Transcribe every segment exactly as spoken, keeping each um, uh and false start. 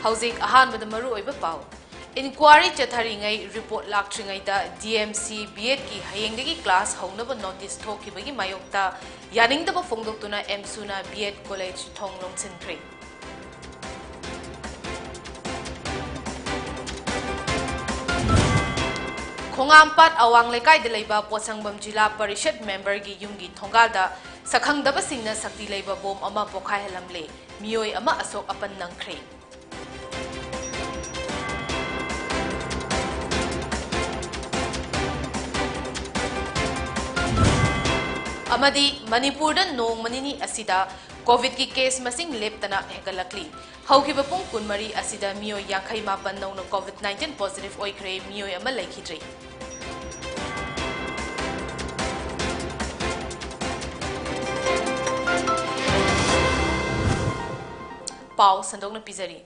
ꯍꯧꯖꯤꯛ ꯑꯍꯥꯟꯕꯗ ꯃꯔꯨꯑꯣꯏꯕ ꯄꯥꯎ꯫ Inquiry ꯆꯠꯊꯔꯤꯉꯩ, report ꯂꯥꯛꯇ꯭ꯔꯤꯉꯩꯗ D M C B.Ed ꯀꯤ ꯍꯌꯦꯡꯗꯒꯤ class ꯍꯧꯅꯕ notice ꯊꯣꯛꯈꯤꯕꯒꯤ ꯃꯥꯌꯣꯛꯇ ꯌꯥꯅꯤꯡꯗꯕ ꯐꯣꯡꯗꯣꯛꯇꯨꯅ AMSU ꯅ B.Ed college ꯊꯣꯡ ꯂꯣꯟꯁꯤꯟꯈ꯭ꯔꯦ꯫ ꯈꯣꯡꯉꯥꯝꯄꯥꯠ ꯑꯋꯥꯡ ꯂꯩꯀꯥꯏꯗ ꯂꯩꯕ ꯄꯣꯠꯁꯪꯕꯝ ꯖꯤꯂꯥ ꯄꯔꯤꯁꯠ member ꯒꯤ ꯌꯨꯝꯒꯤ ꯊꯣꯡꯒꯥꯜꯗ ꯁꯛꯈꯪꯗꯕꯁꯤꯡꯅ ꯁꯛꯇꯤ ꯂꯩꯕ bomb ꯑꯃ ꯄꯣꯈꯥꯏꯍꯜꯂꯝꯂꯦ꯫ ꯃꯤꯑꯣꯏ ꯑꯃ ꯑꯁꯣꯛ ꯑꯄꯟ ꯅꯪꯈ꯭ꯔꯦ꯫ ꯑꯃꯗꯤ ꯃꯅꯤꯄꯨꯔꯗ ꯅꯣꯡꯃ ꯅꯤꯅꯤ ꯑꯁꯤꯗ COVID ꯀꯤ case ꯃꯁꯤꯡ ꯂꯦꯞꯇꯅ ꯍꯦꯟꯒꯠꯂꯛꯂꯤ꯫ ꯍꯧꯈꯤꯕ ꯄꯨꯡ ꯀꯨꯟꯃꯔꯤ ꯑꯁꯤꯗ ꯃꯤꯑꯣꯏ ꯌꯥꯡꯈꯩ ꯃꯥꯄꯟ ꯅꯧꯅ COVID nineteen positive ꯑꯣꯏꯈ꯭ꯔꯦ, ꯃꯤꯑꯣꯏ ꯑꯃ ꯂꯩꯈꯤꯗ꯭ꯔꯤ꯫ ꯄꯥꯎ ꯁꯟꯗꯣꯛꯅ ꯄꯤꯖꯔꯤ꯫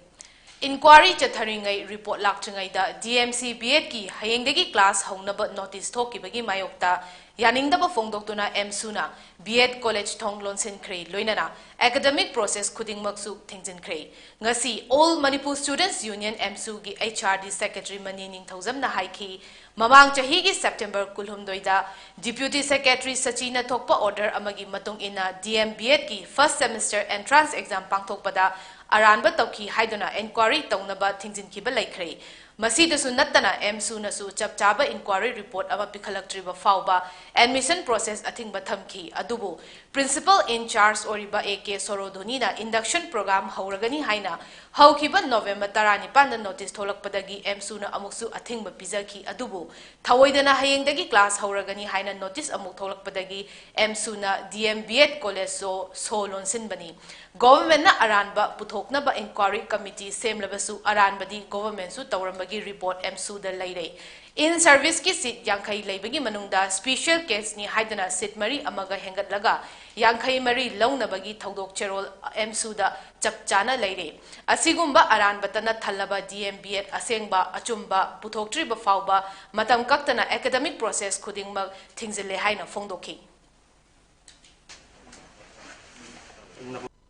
Inquiry ꯆꯠꯊꯔꯤꯉꯩ, report ꯂꯥꯛꯇ꯭ꯔꯤꯉꯩꯗ D M C B.Ed ꯀꯤ ꯍꯌꯦꯡꯗꯒꯤ class ꯍꯧꯅꯕ notice ꯊꯣꯛꯈꯤꯕꯒꯤ ꯃꯥꯌꯣꯛꯇ ꯌꯥꯅꯤꯡꯗꯕ ꯐꯣꯡꯗꯣꯛꯇꯨꯅ AMSU ꯅ B.Ed college ꯊꯣꯡ ꯂꯣꯟꯁꯤꯟꯈ꯭ꯔꯦ, ꯂꯣꯏꯅꯅ academic process ꯈꯨꯗꯤꯡꯃꯛꯁꯨ ꯊꯤꯡꯖꯤꯟꯈ꯭ꯔꯦ꯫ ꯉꯁꯤ All Manipur Students Union AMSU ꯒꯤ H R D secretary Mani ꯅꯤꯡꯊꯧꯖꯝꯅ ꯍꯥꯏꯈꯤ, ꯃꯃꯥꯡ ꯆꯍꯤꯒꯤ September ꯀꯨꯟꯍꯨꯝꯗꯣꯏꯗ Deputy Secretary ꯁꯆꯤꯅ ꯊꯣꯛꯄ order ꯑꯃꯒꯤ ꯃꯇꯨꯡ ꯏꯟꯅ D M B.Ed ꯀꯤ first semester entrance exam ꯄꯥꯡꯊꯣꯛꯄꯗ ꯑꯔꯥꯟꯕ ꯇꯧꯈꯤ ꯍꯥꯏꯗꯨꯅ inquiry ꯇꯧꯅꯕ ꯊꯤꯡꯖꯤꯟꯈꯤꯕ ꯂꯩꯈ꯭ꯔꯦ꯫ ꯃꯁꯤꯗꯁꯨ ꯅꯠꯇꯅ AMSU ꯅꯁꯨ ꯆꯞ ꯆꯥꯕ inquiry report ꯑꯃ ꯄꯤꯈꯠꯂꯛꯇ꯭ꯔꯤꯕ ꯐꯥꯎꯕ admission process ꯑꯊꯤꯡꯕ ꯊꯝꯈꯤ꯫ ꯑꯗꯨꯕꯨ Principal in charge ꯑꯣꯏꯔꯤꯕ A K ꯁꯣꯔꯣꯙꯣꯅꯤꯅ induction program ꯍꯧꯔꯒꯅꯤ ꯍꯥꯏꯅ ꯍꯧꯈꯤꯕ November ꯇꯔꯥꯅꯤꯄꯥꯟꯗ notice ꯊꯣꯛꯂꯛꯄꯗꯒꯤ AMSU ꯅ ꯑꯃꯨꯛꯁꯨ ꯑꯊꯤꯡꯕ ꯄꯤꯖꯈꯤ꯫ ꯑꯗꯨꯕꯨ ꯊꯑꯣꯏꯗꯅ ꯍꯌꯦꯡꯗꯒꯤ class ꯍꯧꯔꯒꯅꯤ ꯍꯥꯏꯅ notice ꯑꯃꯨꯛ ꯊꯣꯛꯂꯛꯄꯗꯒꯤ AMSU ꯅ D M B.Ed college ꯁꯣ, ꯁꯣ ꯂꯣꯟꯁꯤꯟꯕꯅꯤ꯫ Government ꯅ ꯑꯔꯥꯟꯕ ꯄꯨꯊꯣꯛꯅꯕ inquiry committee ꯁꯦꯝꯂꯕꯁꯨ ꯑꯔꯥꯟꯕꯗꯤ government ꯁꯨ ꯇꯧꯔꯝꯕꯒꯤ report AMSU ꯗ ꯂꯩꯔꯦ꯫ In service ꯀꯤ seat ꯌꯥꯡꯈꯩ ꯂꯩꯕꯒꯤ ꯃꯅꯨꯡꯗ special case ꯅꯤ ꯍꯥꯏꯗꯨꯅ seat ꯃꯔꯤ ꯑꯃꯒ ꯍꯦꯟꯒꯠꯂꯒ ꯌꯥꯡꯈꯩ ꯃꯔꯤ ꯂꯧꯅꯕꯒꯤ ꯊꯧꯗꯣꯛ ꯆꯦꯔꯣꯜ AMSU ꯗ ꯆꯞ ꯆꯥꯅ ꯂꯩꯔꯦ꯫ ꯑꯁꯤꯒꯨꯝꯕ ꯑꯔꯥꯟꯕꯇꯅ ꯊꯜꯂꯕ D M B.Ed ꯑꯁꯦꯡꯕ ꯑꯆꯨꯝꯕ ꯄꯨꯊꯣꯛꯇ꯭ꯔꯤꯕ ꯐꯥꯎꯕ ꯃꯇꯝ ꯀꯛꯇꯅ academic process ꯈꯨꯗꯤꯡꯃꯛ ꯊꯤꯡꯖꯤꯜꯂꯦ ꯍꯥꯏꯅ ꯐꯣꯡꯗꯣꯛꯈꯤ꯫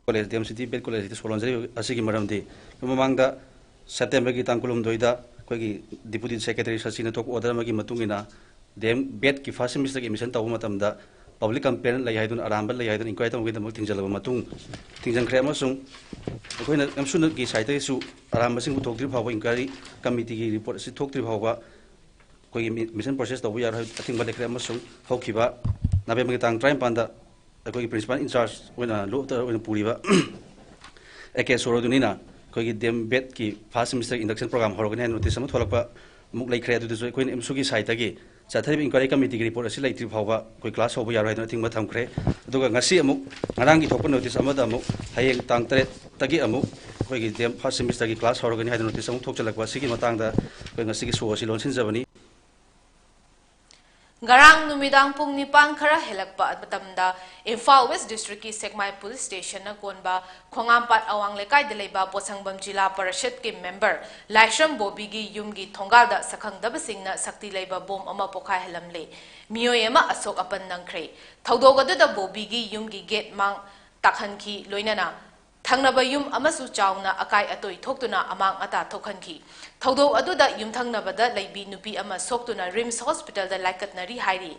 College, D M C T B Ed ꯀꯣꯂꯦꯖꯁꯤꯗ ꯁꯣ ꯂꯣꯟꯖꯔꯤꯕ ꯑꯁꯤꯒꯤ ꯃꯔꯝꯗꯤ, ꯃꯃꯥꯡꯗ ꯁꯦꯞꯇꯦꯝꯕꯔꯒꯤ ꯇꯥꯡ ꯀꯨꯟꯍꯨꯝꯗꯣꯏꯗ ꯑꯩꯈꯣꯏꯒꯤ ꯗꯤꯄꯨꯇꯤ ꯁꯦꯀ꯭ꯔꯦꯇꯔꯤ ꯁꯆꯤꯅ ꯊꯣꯛꯄ ꯑꯣꯔꯗꯔ ꯑꯃꯒꯤ ꯃꯇꯨꯡ ꯏꯟꯅ ꯗꯤ ꯑꯦꯝ ꯕꯤ ꯑꯦꯗꯀꯤ ꯐꯥꯔꯁ ꯁꯦꯃꯤꯁꯇꯔꯒꯤ ꯑꯦꯗꯃꯤꯁꯟ ꯇꯧꯕ ꯃꯇꯝꯗ ꯄꯕ꯭ꯂꯤꯛ ꯀꯝꯄ꯭ꯂꯦꯟ ꯂꯩ ꯍꯥꯏꯗꯨꯅ, ꯑꯔꯥꯟꯕ ꯂꯩ ꯍꯥꯏꯗꯨꯅ ꯏꯟꯀ꯭ꯋꯥꯏꯔꯤ ꯇꯧꯅꯕꯒꯤꯗꯃꯛ ꯊꯤꯡꯖꯤꯜꯂꯕ ꯃꯇꯨꯡ, ꯊꯤꯡꯖꯤꯟꯈ꯭ꯔꯦ ꯑꯃꯁꯨꯡ ꯑꯩꯈꯣꯏꯅ ꯑꯦꯝꯁꯨꯅꯒꯤ ꯁꯥꯏꯠꯇꯒꯤꯁꯨ ꯑꯔꯥꯟꯕꯁꯤꯡ ꯄꯨꯊꯣꯛꯇ꯭ꯔꯤ ꯐꯥꯎꯕ, ꯏꯟꯀ꯭ꯋꯥꯏꯔꯤ ꯀꯃꯤꯇꯤꯒꯤ ꯔꯤꯄꯣꯔꯠ ꯑꯁꯤ ꯊꯣꯛꯇ꯭ꯔꯤ ꯐꯥꯎꯕ ꯑꯩꯈꯣꯏꯒꯤ ꯃꯤ-, ꯃꯤꯁꯟ ꯄ꯭ꯔꯣꯁꯦꯁ ꯇꯧꯕ ꯌꯥꯔꯣꯏ ꯍꯥꯏꯕ ꯑꯊꯤꯡꯕ ꯂꯩꯈ꯭ꯔꯦ꯫ ꯑꯃꯁꯨꯡ ꯍꯧꯈꯤꯕ ꯅꯕꯦꯝꯕꯔꯒꯤ ꯇꯥꯡ ꯇꯔꯥꯅꯤꯄꯥꯟꯗ ꯑꯩꯈꯣꯏꯒꯤ ꯄ꯭ꯔꯤꯟꯁꯤꯄꯥꯜ ꯏꯟꯆꯥꯔꯖ ꯑꯣꯏꯅ, ꯂꯣ ꯑꯣꯗꯔ ꯑꯣꯏꯅ ꯄꯨꯔꯤꯕ ꯑꯦ ꯀꯦ ꯁꯣꯔꯣꯗꯨꯅꯤꯅ ꯑꯩꯈꯣꯏꯒꯤ ꯗꯤ ꯑꯦꯝ ꯕꯤ ꯑꯦꯗꯀꯤ ꯐꯥꯔꯁ ꯁꯦꯃꯤꯁꯇꯔ ꯏꯟꯗꯛꯁꯟ ꯄ꯭ꯔꯣꯒ꯭ꯔꯥꯝ ꯍꯧꯔꯒꯅꯤ ꯍꯥꯏꯅ ꯅꯣꯇꯤꯁ ꯑꯃ ꯊꯣꯛꯂꯛꯄ ꯑꯃꯨꯛ ꯂꯩꯈ꯭ꯔꯦ꯫ ꯑꯗꯨꯗꯁꯨ ꯑꯩꯈꯣꯏꯅ ꯑꯦꯝꯁꯨꯒꯤ ꯁꯥꯏꯠꯇꯒꯤ ꯆꯠꯊꯔꯤꯕ ꯏꯟꯀ꯭ꯋꯥꯏꯔꯤ ꯀꯃꯤꯇꯤꯒꯤ ꯔꯤꯄꯣꯔꯠ ꯑꯁꯤ ꯂꯩꯇ꯭ꯔꯤ ꯐꯥꯎꯕ ꯑꯩꯈꯣꯏ ꯀ꯭ꯂꯥꯁ ꯍꯧꯕ ꯌꯥꯔꯣꯏ ꯍꯥꯏꯗꯨꯅ ꯑꯊꯤꯡꯕ ꯊꯝꯈ꯭ꯔꯦ꯫ ꯑꯗꯨꯒ ꯉꯁꯤ ꯑꯃꯨꯛ, ꯉꯔꯥꯡꯒꯤ ꯊꯣꯛꯄ ꯅꯣꯇꯤꯁ ꯑꯃꯗ ꯑꯃꯨꯛ ꯍꯌꯦꯡ ꯇꯥꯡ ꯇꯔꯦꯠꯇꯒꯤ ꯑꯃꯨꯛ ꯑꯩꯈꯣꯏꯒꯤ ꯗꯤ ꯑꯦꯝ ꯐꯥꯔꯁ ꯁꯦꯃꯤꯁꯇꯔꯒꯤ ꯀ꯭ꯂꯥꯁ ꯍꯧꯔꯒꯅꯤ ꯍꯥꯏꯗꯨꯅ ꯅꯣꯇꯤꯁ ꯑꯃꯨꯛ ꯊꯣꯛꯆꯜꯂꯛꯄ ꯑꯁꯤꯒꯤ ꯃꯇꯥꯡꯗ ꯑꯩꯈꯣꯏ ꯉꯁꯤꯒꯤ ꯁꯣ ꯑꯁꯤ ꯂꯣꯟꯁꯤꯟꯖꯕꯅꯤ꯫ ꯉꯔꯥꯡ ꯅꯨꯃꯤꯗꯥꯡ ꯄꯨꯡ ꯅꯤꯄꯥꯟ ꯈꯔ ꯍꯦꯜꯂꯛꯄ ꯃꯇꯝꯗ ꯏꯝꯐꯥꯜ ꯋꯦꯁ ꯗꯤꯁꯇ꯭ꯔꯤꯛꯀꯤ ꯁꯦꯛꯃꯥꯏ ꯄꯨꯂꯤꯁ ꯁ꯭ꯇꯦꯁꯟꯅ ꯀꯣꯟꯕ ꯈꯣꯡꯉꯥꯝꯄꯥꯠ ꯑꯋꯥꯡ ꯂꯩꯀꯥꯏꯗ ꯂꯩꯕ ꯄꯣꯠꯁꯪꯕꯝ ꯖꯤꯂꯥ ꯄꯔꯤꯁꯠꯀꯤ ꯃꯦꯝꯕꯔ ꯂꯥꯏꯁ꯭ꯔꯝ ꯕꯣꯕꯤꯒꯤ ꯌꯨꯝꯒꯤ ꯊꯣꯡꯒꯥꯜꯗ ꯁꯛꯈꯪꯗꯕꯁꯤꯡꯅ ꯁꯛꯇꯤ ꯂꯩꯕ ꯕꯣꯝ ꯑꯃ ꯄꯣꯈꯥꯏꯍꯜꯂꯝꯂꯦ꯫ ꯃꯤꯑꯣꯏ ꯑꯃ ꯑꯁꯣꯛ ꯑꯄꯟ ꯅꯪꯈ꯭ꯔꯦ꯫ ꯊꯧꯗꯣꯛ ꯑꯗꯨꯗ ꯕꯣꯕꯤꯒꯤ ꯌꯨꯝꯒꯤ ꯒꯦꯠ ꯃꯥꯡ ꯇꯥꯛꯍꯟꯈꯤ, ꯂꯣꯏꯅꯅ ꯊꯪꯅꯕ ꯌꯨꯝ ꯑꯃꯁꯨ ꯆꯥꯎꯅ ꯑꯀꯥꯏ ꯑꯇꯣꯏ ꯊꯣꯛꯇꯨꯅ ꯑꯃꯥꯡ ꯑꯇꯥ ꯊꯣꯛꯍꯟꯈꯤ꯫ ꯊꯧꯗꯣꯛ ꯑꯗꯨꯗ ꯌꯨꯝꯊꯪꯅꯕꯗ ꯂꯩꯕꯤ ꯅꯨꯄꯤ ꯑꯃ ꯁꯣꯛꯇꯨꯅ ꯔꯤꯝꯁ ꯍꯣꯁꯄꯤꯇꯥꯜꯗ ꯂꯥꯏꯀꯠꯅꯔꯤ ꯍꯥꯏꯔꯤ꯫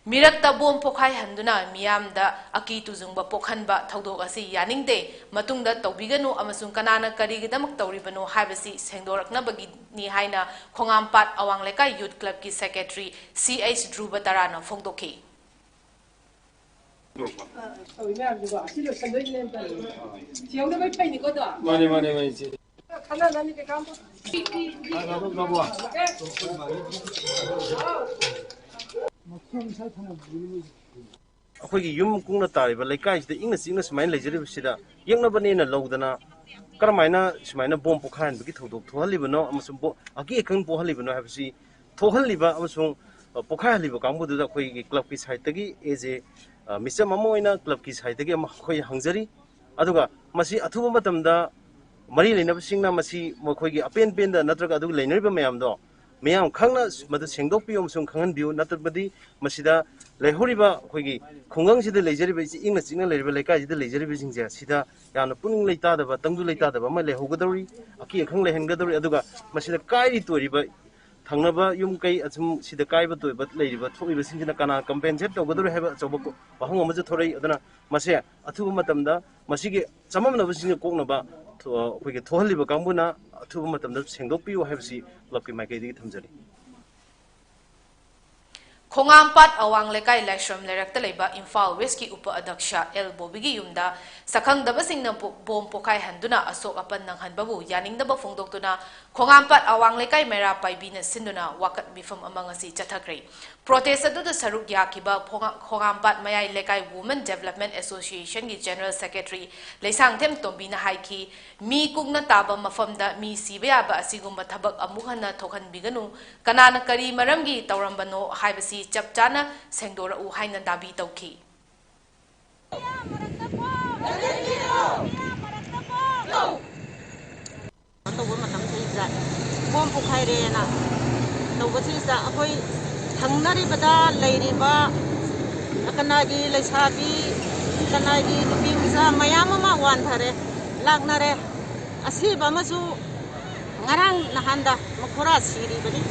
ꯃꯤꯔꯛꯇ ꯕꯣꯝ ꯄꯣꯈꯥꯏꯍꯟꯗꯨꯅ ꯃꯤꯌꯥꯝꯗ ꯑꯀꯤ ꯇꯨꯖꯨꯡꯕ ꯄꯣꯛꯍꯟꯕ ꯊꯧꯗꯣꯛ ꯑꯁꯤ ꯌꯥꯅꯤꯡꯗꯦ, ꯃꯇꯨꯡꯗ ꯇꯧꯕꯤꯒꯅꯨ ꯑꯃꯁꯨꯡ ꯀꯅꯥꯅ ꯀꯔꯤꯒꯤꯗꯃꯛ ꯇꯧꯔꯤꯕꯅꯣ ꯍꯥꯏꯕꯁꯤ ꯁꯦꯡꯗꯣꯔꯛꯅꯕꯒꯤꯅꯤ ꯍꯥꯏꯅ ꯈꯣꯡꯉꯥꯝꯄꯥꯠ ꯑꯋꯥꯡ ꯂꯩꯀꯥꯏ ꯌꯨꯠ ꯀ꯭ꯂꯕꯀꯤ ꯁꯦꯀ꯭ꯔꯦꯇꯔꯤ ꯁꯤ ꯑꯩꯆ ꯙ꯭ꯔꯨꯕ ꯇꯔꯥꯅ ꯐꯣꯡꯗꯣꯛꯈꯤ꯫ ꯇꯧꯔꯤ ꯃꯌꯥꯝꯁꯤꯀꯣ, ꯑꯁꯤ ꯂꯣꯏꯁꯟꯗꯣꯏꯅꯦꯅ ꯇꯧꯔꯤ꯫ ꯊꯤꯍꯧꯗꯕꯩ ꯐꯩꯅꯤꯀꯣ ꯑꯗꯣ꯫ ꯃꯥꯅꯦ, ꯃꯥꯅꯦ, ꯃꯥꯅꯦ, ꯏꯆꯦ꯫ ꯈꯟꯅꯅꯕꯅꯤ ꯀꯩꯀꯥ ꯑꯝꯇ꯫ ꯑꯩꯈꯣꯏꯒꯤ ꯌꯨꯝ ꯀꯨꯡꯅ ꯇꯥꯔꯤꯕ ꯂꯩꯀꯥꯏꯁꯤꯗ ꯏꯪꯅ ꯆꯤꯛꯅ ꯁꯨꯃꯥꯏꯅ ꯂꯩꯖꯔꯤꯕꯁꯤꯗ ꯌꯦꯛꯅꯕꯅꯦꯅ ꯂꯧꯗꯅ ꯀꯔꯝꯍꯥꯏꯅ ꯁꯨꯃꯥꯏꯅ ꯕꯣꯝ ꯄꯣꯈꯥꯏꯍꯟꯕꯒꯤ ꯊꯧꯗꯣꯛ ꯊꯣꯛꯍꯜꯂꯤꯕꯅꯣ ꯑꯃꯁꯨꯡ ꯕꯣ-, ꯑꯀꯤ ꯑꯈꯪ ꯄꯣꯛꯍꯜꯂꯤꯕꯅꯣ ꯍꯥꯏꯕꯁꯤ ꯊꯣꯛꯍꯜꯂꯤꯕ ꯑꯃꯁꯨꯡ, ꯑ, ꯄꯣꯈꯥꯏꯍꯜꯂꯤꯕ ꯀꯥꯡꯕꯨꯗꯨꯗ ꯑꯩꯈꯣꯏꯒꯤ ꯀ꯭ꯂꯕꯀꯤ ꯁꯥꯏꯠꯇꯒꯤ as a, ꯑ, ꯃꯤꯆꯝ ꯑꯃ ꯑꯣꯏꯅ ꯀ꯭ꯂꯕꯀꯤ ꯁꯥꯏꯠꯇꯒꯤ ꯑꯃ ꯑꯩꯈꯣꯏ ꯍꯪꯖꯔꯤ꯫ ꯑꯗꯨꯒ ꯃꯁꯤ ꯑꯊꯨꯕ ꯃꯇꯝꯗ ꯃꯔꯤ ꯂꯩꯅꯕꯁꯤꯡꯅ ꯃꯁꯤ ꯃꯈꯣꯏꯒꯤ ꯑꯄꯦꯟ ꯄꯦꯟꯗ ꯅꯠꯇ꯭ꯔꯒ ꯑꯗꯨꯒ ꯂꯩꯅꯔꯤꯕ ꯃꯌꯥꯝꯗꯣ ꯃꯤꯌꯥꯝ ꯈꯪꯅ ꯃꯗꯨ ꯁꯦꯡꯗꯣꯛꯄꯤꯌꯨ ꯑꯃꯁꯨꯡ ꯈꯪꯍꯟꯕꯤꯌꯨ, ꯅꯠꯇ꯭ꯔꯕꯗꯤ ꯃꯁꯤꯗ ꯂꯩꯍꯧꯔꯤꯕ ꯑꯩꯈꯣꯏꯒꯤ ꯈꯨꯡꯒꯪꯁꯤꯗ ꯂꯩꯖꯔꯤꯕ, ꯏꯆꯤ ꯏꯪꯅ ꯆꯤꯛꯅ ꯂꯩꯔꯤꯕ ꯂꯩꯀꯥꯏꯁꯤꯗ ꯂꯩꯖꯔꯤꯕꯁꯤꯡꯁꯦ, ꯁꯤꯗ ꯌꯥꯝꯅ ꯄꯨꯛꯅꯤꯡ ꯂꯩꯇꯥꯗꯕ, ꯇꯪꯗꯨ ꯂꯩꯇꯥꯗꯕ ꯑꯃ ꯂꯩꯍꯧꯒꯗꯧꯔꯤ, ꯑꯀꯤ ꯑꯈꯪ ꯂꯩꯍꯟꯒꯗꯧꯔꯤ꯫ ꯑꯗꯨꯒ ꯃꯁꯤꯗ ꯀꯥꯏꯔꯤ ꯇꯣꯏꯔꯤꯕ ꯊꯪꯅꯕ ꯌꯨꯝ ꯀꯩ ꯑꯁꯨꯝ ꯁꯤꯗ ꯀꯥꯏꯕ ꯇꯣꯏꯕ ꯂꯩꯔꯤꯕ, ꯊꯣꯛꯂꯤꯕꯁꯤꯡꯁꯤꯅ ꯀꯅꯥ compensate ꯇꯧꯒꯗꯧꯔꯤ ꯍꯥꯏꯕ ꯑꯆꯧꯕ ꯀꯣ-, ꯋꯥꯍꯪ ꯑꯃꯁꯨ ꯊꯣꯔꯛꯏ꯫ ꯑꯗꯨꯅ ꯃꯁꯦ ꯑꯊꯨꯕ ꯃꯇꯝꯗ ꯃꯁꯤꯒꯤ ꯆꯃꯝꯅꯕꯁꯤꯡꯁꯦ ꯀꯣꯛꯅꯕ ꯊꯣ-, ꯑꯩꯈꯣꯏꯒꯤ ꯊꯣꯛꯍꯜꯂꯤꯕ ꯀꯥꯡꯕꯨꯅ ꯑꯊꯨꯕ ꯃꯇꯝꯗ ꯁꯦꯡꯗꯣꯛꯄꯤꯌꯨ ꯍꯥꯏꯕꯁꯤ ꯀ꯭ꯂꯕꯀꯤ ꯃꯥꯏꯀꯩꯗꯒꯤ ꯊꯝꯖꯔꯤ꯫ ꯈꯣꯡꯉꯥꯝꯄꯥꯠ ꯑꯋꯥꯡ ꯂꯩꯀꯥꯏ ꯂꯥꯏꯁ꯭ꯔꯝ ꯂꯩꯔꯛꯇ ꯂꯩꯕ ꯏꯝꯐꯥꯜ ꯋꯦꯁꯀꯤ ꯎꯄ ꯑꯗ꯭ꯌꯛꯁ ꯑꯦꯜ ꯕꯣꯕꯤꯒꯤ ꯌꯨꯝꯗ ꯁꯛꯈꯪꯗꯕꯁꯤꯡꯅ ꯕꯣ-, ꯕꯣꯝ ꯄꯣꯈꯥꯏꯍꯟꯗꯨꯅ ꯑꯁꯣꯛ ꯑꯄꯟ ꯅꯪꯍꯟꯕꯕꯨ ꯌꯥꯅꯤꯡꯗꯕ ꯐꯣꯡꯗꯣꯛꯇꯨꯅ ꯈꯣꯡꯉꯥꯝꯄꯥꯠ ꯑꯋꯥꯡ ꯂꯩꯀꯥꯏ ꯃꯩꯔꯥ ꯄꯥꯏꯕꯤꯅ ꯁꯤꯟꯗꯨꯅ ꯋꯥꯀꯠ ꯃꯤꯐꯝ ꯑꯃ ꯉꯁꯤ ꯆꯠꯊꯈ꯭ꯔꯦ꯫ Protest ꯑꯗꯨꯗ ꯁꯔꯨꯛ ꯌꯥꯈꯤꯕ ꯈꯣꯡꯉꯥ-, ꯈꯣꯡꯉꯥꯝꯄꯥꯠ ꯃꯌꯥꯏ ꯂꯩꯀꯥꯏ Women Development Associationꯒꯤ General Secretary Leishangthem ꯇꯣꯝꯕꯤꯅ ꯍꯥꯏꯈꯤ, ꯃꯤ ꯀꯨꯡꯅ ꯇꯥꯕ ꯃꯐꯝꯗ ꯃꯤ ꯁꯤꯕ ꯌꯥꯕ ꯑꯁꯤꯒꯨꯝꯕ ꯊꯕꯛ ꯑꯃꯨꯛ ꯍꯟꯅ ꯊꯣꯛꯍꯟꯕꯤꯒꯅꯨ, ꯀꯅꯥꯅ ꯀꯔꯤ ꯃꯔꯝꯒꯤ ꯇꯧꯔꯝꯕꯅꯣ ꯍꯥꯏꯕꯁꯤ ꯆꯞ ꯆꯥꯅ ꯁꯦꯡꯗꯣꯔꯛꯎ ꯍꯥꯏꯅ ꯗꯥꯕꯤ ꯇꯧꯈꯤ꯫ ꯇꯧꯕ ꯃꯇꯝꯁꯤꯗ ꯕꯣꯝ ꯄꯣꯈꯥꯏꯔꯦꯅ ꯇꯧꯕꯁꯤꯗ ꯑꯩꯈꯣꯏ ꯊꯪꯅꯔꯤꯕꯗ ꯂꯩꯔꯤꯕ ꯀꯅꯥꯒꯤ ꯂꯩꯁꯥꯕꯤ, ꯀꯅꯥꯒꯤ ꯅꯨꯄꯤ ꯃꯆꯥ ꯃꯌꯥꯝ ꯑꯃ ꯋꯥꯟꯊꯔꯦ, ꯂꯥꯛꯅꯔꯦ꯫ ꯑꯁꯤꯕ ꯑꯃꯁꯨ ꯉꯔꯥꯡ ꯅꯍꯥꯟꯗ ꯃꯈꯣꯔꯥ ꯁꯤꯔꯤꯕꯅꯤ꯫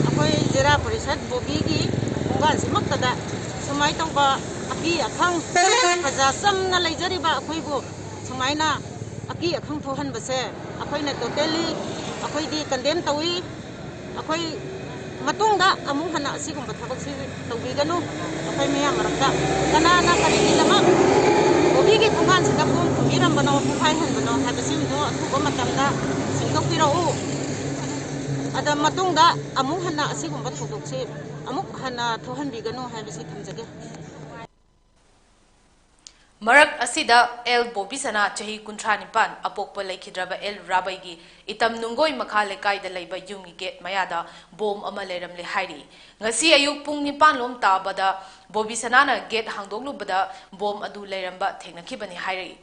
ꯑꯩꯈꯣꯏ ꯖꯤꯂꯥ ꯄꯔꯤꯁꯠ ꯕꯣꯕꯤꯒꯤ ꯈꯣꯡꯕꯥꯟꯁꯤꯃꯛꯇꯗ ꯁꯨꯃꯥꯏꯅ ꯇꯧꯕ ꯑꯀꯤ ꯑꯈꯪ, ꯄ꯭ꯔꯖꯥ ꯆꯝꯅ ꯂꯩꯖꯔꯤꯕ ꯑꯩꯈꯣꯏꯕꯨ ꯁꯨꯃꯥꯏꯅ ꯑꯀꯤ ꯑꯈꯪ ꯊꯣꯛꯍꯟꯕꯁꯦ ꯑꯩꯈꯣꯏꯅ totally ꯑꯩꯈꯣꯏꯗꯤ condemn ꯇꯧꯏ꯫ ꯑꯩꯈꯣꯏ ꯃꯇꯨꯡꯗ ꯑꯃꯨꯛ ꯍꯟꯅ ꯑꯁꯤꯒꯨꯝꯕ ꯊꯕꯛꯁꯤ ꯇꯧꯕꯤꯒꯅꯨ꯫ ꯑꯩꯈꯣꯏ ꯃꯤꯌꯥꯝ ꯃꯔꯛꯇ ꯀꯅꯥꯅ ꯀꯔꯤꯒꯤꯗꯃꯛ ꯕꯣꯕꯤꯒꯤ ꯈꯣꯡꯕꯥꯟꯁꯤꯗ ꯕꯣꯝ ꯊꯝꯕꯤꯔꯝꯕꯅꯣ, ꯄꯣꯈꯥꯏꯍꯟꯕꯅꯣ ꯍꯥꯏꯕꯁꯤꯡꯗꯣ ꯑꯊꯨꯕ ꯃꯇꯝꯗ ꯁꯦꯡꯗꯣꯛꯄꯤꯔꯛꯎ꯫ ꯑꯗ ꯃꯇꯨꯡꯗ ꯑꯃꯨꯛ ꯍꯟꯅ ꯑꯁꯤꯒꯨꯝꯕ ꯊꯧꯗꯣꯛꯁꯤ ꯑꯃꯨꯛ ꯍꯟꯅ ꯊꯣꯛꯍꯟꯕꯤꯒꯅꯨ ꯍꯥꯏꯕꯁꯤ ꯊꯝꯖꯒꯦ꯫ ꯃꯔꯛ ꯑꯁꯤꯗ ꯑꯦꯜ ꯕꯣꯕꯤꯁꯅꯥ, ꯆꯍꯤ ꯀꯨꯟꯊ꯭ꯔꯥ ꯅꯤꯄꯥꯟ, ꯑꯄꯣꯛꯄ ꯂꯩꯈꯤꯗ꯭ꯔꯕ ꯑꯦꯜ ꯔꯥꯕꯩꯒꯤ ꯏꯇꯝ ꯅꯨꯡꯒꯣꯏ ꯃꯈꯥ ꯂꯩꯀꯥꯏꯗ ꯂꯩꯕ ꯌꯨꯝꯒꯤ ꯒꯦꯠ ꯃꯌꯥꯗ ꯕꯣꯝ ꯑꯃ ꯂꯩꯔꯝꯂꯦ ꯍꯥꯏꯔꯤ꯫ ꯉꯁꯤ ꯑꯌꯨꯛ ꯄꯨꯡ ꯅꯤꯄꯥꯟ ꯂꯣꯝ ꯇꯥꯕꯗ ꯕꯣꯕꯤꯁꯅꯥꯅ ꯒꯦꯠ ꯍꯥꯡꯗꯣꯛꯂꯨꯕꯗ ꯕꯣꯝ ꯑꯗꯨ ꯂꯩꯔꯝꯕ ꯊꯦꯡꯅꯈꯤꯕꯅꯤ ꯍꯥꯏꯔꯤ꯫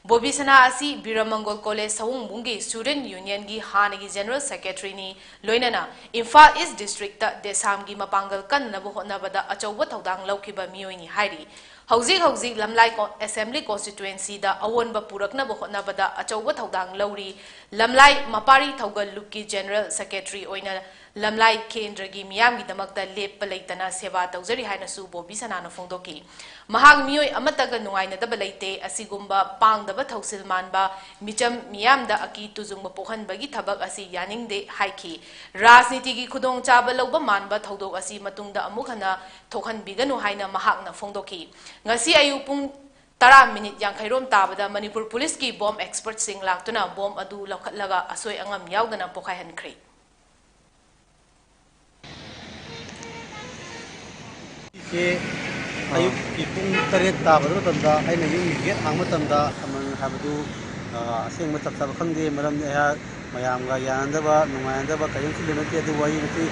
ꯕꯣꯕꯤꯁꯅꯥ ꯑꯁꯤ ꯕꯤꯔꯃꯪꯒꯣꯜ ꯀꯣꯂꯦꯖ ꯁꯑꯣꯡꯕꯨꯡꯒꯤ ꯁ꯭ꯇꯨꯗꯦꯟꯠ ꯌꯨꯅꯤꯌꯟꯒꯤ ꯍꯥꯟꯅꯒꯤ ꯖꯦꯅꯔꯦꯜ ꯁꯦꯀ꯭ꯔꯦꯇꯔꯤꯅꯤ꯫ ꯂꯣꯏꯅꯅ ꯏꯝꯐꯥꯜ ꯏꯁ꯭ꯠ ꯗꯤꯁꯇ꯭ꯔꯤꯛꯇ ꯗꯦꯁꯥꯝꯒꯤ ꯃꯄꯥꯡꯒꯜ ꯀꯟꯅꯅꯕ ꯍꯣꯠꯅꯕꯗ ꯑꯆꯧꯕ ꯊꯧꯗꯥꯡ ꯂꯧꯈꯤꯕ ꯃꯤꯑꯣꯏꯅꯤ ꯍꯥꯏꯔꯤ꯫ ꯍꯧꯖꯤꯛ ꯍꯧꯖꯤꯛ ꯂꯝꯂꯥꯏ ꯀꯣ-, ꯑꯦꯁꯦꯝꯕ꯭ꯂꯤ ꯀꯣꯟꯁꯇꯤꯇ꯭ꯋꯦꯟꯁꯤꯗ ꯑꯑꯣꯟꯕ ꯄꯨꯔꯛꯅꯕ ꯍꯣꯠꯅꯕꯗ ꯑꯆꯧꯕ ꯊꯧꯗꯥꯡ ꯂꯧꯔꯤ꯫ ꯂꯝꯂꯥꯏ ꯃꯄꯥꯔꯤ ꯊꯧꯒꯜ ꯂꯨꯞꯀꯤ ꯖꯦꯅꯔꯦꯜ ꯁꯦꯀ꯭ꯔꯦꯇꯔꯤ ꯑꯣꯏꯅ ꯂꯝꯂꯥꯏ ꯀꯦꯟꯗ꯭ꯔꯒꯤ ꯃꯤꯌꯥꯝꯒꯤꯗꯃꯛꯇ ꯂꯦꯞꯄ ꯂꯩꯇꯅ ꯁꯦꯕꯥ ꯇꯧꯖꯔꯤ ꯍꯥꯏꯅꯁꯨ ꯕꯣꯕꯤꯁꯅꯥꯅ ꯐꯣꯡꯗꯣꯛꯈꯤ꯫ ꯃꯍꯥꯛ ꯃꯤꯑꯣꯏ ꯑꯃꯠꯇꯒ ꯅꯨꯡꯉꯥꯏꯅꯗꯕ ꯂꯩꯇꯦ꯫ ꯑꯁꯤꯒꯨꯝꯕ ꯄꯥꯡꯗꯕ ꯊꯧꯁꯤꯜ ꯃꯥꯟꯕ ꯃꯤꯆꯝ ꯃꯤꯌꯥꯝꯗ ꯑꯀꯤ ꯇꯨꯖꯨꯡꯕ ꯄꯣꯛꯍꯟꯕꯒꯤ ꯊꯕꯛ ꯑꯁꯤ ꯌꯥꯅꯤꯡꯗꯦ ꯍꯥꯏꯈꯤ꯫ ꯔꯥꯖꯅꯤꯇꯤꯒꯤ ꯈꯨꯗꯣꯡꯆꯥꯕ ꯂꯧꯕ ꯃꯥꯟꯕ ꯊꯧꯗꯣꯛ ꯑꯁꯤ ꯃꯇꯨꯡꯗ ꯑꯃꯨꯛ ꯍꯟꯅ ꯊꯣꯛꯍꯟꯕꯤꯒꯅꯨ ꯍꯥꯏꯅ ꯃꯍꯥꯛꯅ ꯐꯣꯡꯗꯣꯛꯈꯤ꯫ ꯉꯁꯤ ꯑꯌꯨꯛ ꯄꯨꯡ ꯇꯔꯥ ꯃꯤꯅꯤꯠ ꯌꯥꯡꯈꯩ ꯔꯣꯝ ꯇꯥꯕꯗ ꯃꯅꯤꯄꯨꯔ ꯄꯨꯂꯤꯁꯀꯤ ꯕꯣꯝ ꯑꯦꯛꯁꯄꯔꯠꯁꯤꯡ ꯂꯥꯛꯇꯨꯅ ꯕꯣꯝ ꯑꯗꯨ ꯂꯧꯈꯠꯂꯒ ꯑꯁꯣꯏ ꯑꯉꯥꯝ ꯌꯥꯎꯗꯅ ꯄꯣꯈꯥꯏꯍꯟꯈ꯭ꯔꯦ꯫ ꯁꯤ ꯑꯌꯨꯛꯀꯤ ꯄꯨꯡ ꯇꯔꯦꯠ ꯇꯥꯕ ꯃꯇꯝꯗ ꯑꯩꯅ ꯌꯨꯝꯒꯤ ꯒꯦꯠ ꯍꯥꯡꯕ ꯃꯇꯝꯗ ꯀꯃꯟ ꯍꯥꯏꯕꯗꯨ, ꯑ, ꯑꯁꯦꯡꯕ ꯆꯞ ꯆꯥꯕ ꯈꯪꯗꯦ꯫ ꯃꯔꯝꯗꯤ ꯑꯩꯍꯥꯛ ꯃꯌꯥꯝꯒ ꯌꯥꯅꯗꯕ, ꯅꯨꯡꯉꯥꯏꯅꯗꯕ ꯀꯔꯤꯝꯁꯨ ꯂꯩꯅꯗꯦ꯫ ꯑꯗꯨꯕꯨ ꯑꯩ ꯃꯁꯤ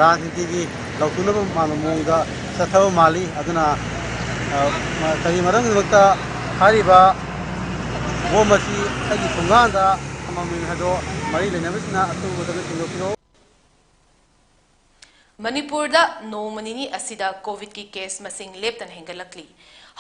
ꯔꯥꯖꯅꯤꯇꯤꯒꯤ ꯂꯧꯊꯣꯛꯅꯕ ꯃꯥꯟꯕ ꯃꯑꯣꯡꯗ ꯆꯠꯊꯕ ꯃꯥꯜꯂꯤ꯫ ꯑꯗꯨꯅ, ꯑ, ꯃ-, ꯀꯔꯤ ꯃꯔꯝꯒꯤꯗꯃꯛꯇ ꯍꯥꯏꯔꯤꯕ ꯕꯣꯝ ꯑꯁꯤ ꯑꯩꯒꯤ ꯊꯣꯡꯒꯥꯟꯗ ꯊꯝꯃꯝꯃꯤ ꯍꯥꯏꯕꯗꯣ ꯃꯔꯤ ꯂꯩꯅꯕꯁꯤꯡꯅ ꯑꯊꯨꯕ ꯃꯇꯝꯗ ꯊꯤꯗꯣꯛꯄꯤꯔꯛꯎ꯫ ꯃꯅꯤꯄꯨꯔꯗ ꯅꯣꯡꯃ ꯅꯤꯅꯤ ꯑꯁꯤꯗ ꯀꯣꯚꯤꯗꯀꯤ ꯀꯦꯁ ꯃꯁꯤꯡ ꯂꯦꯞꯇꯅ ꯍꯦꯟꯒꯠꯂꯛꯂꯤ꯫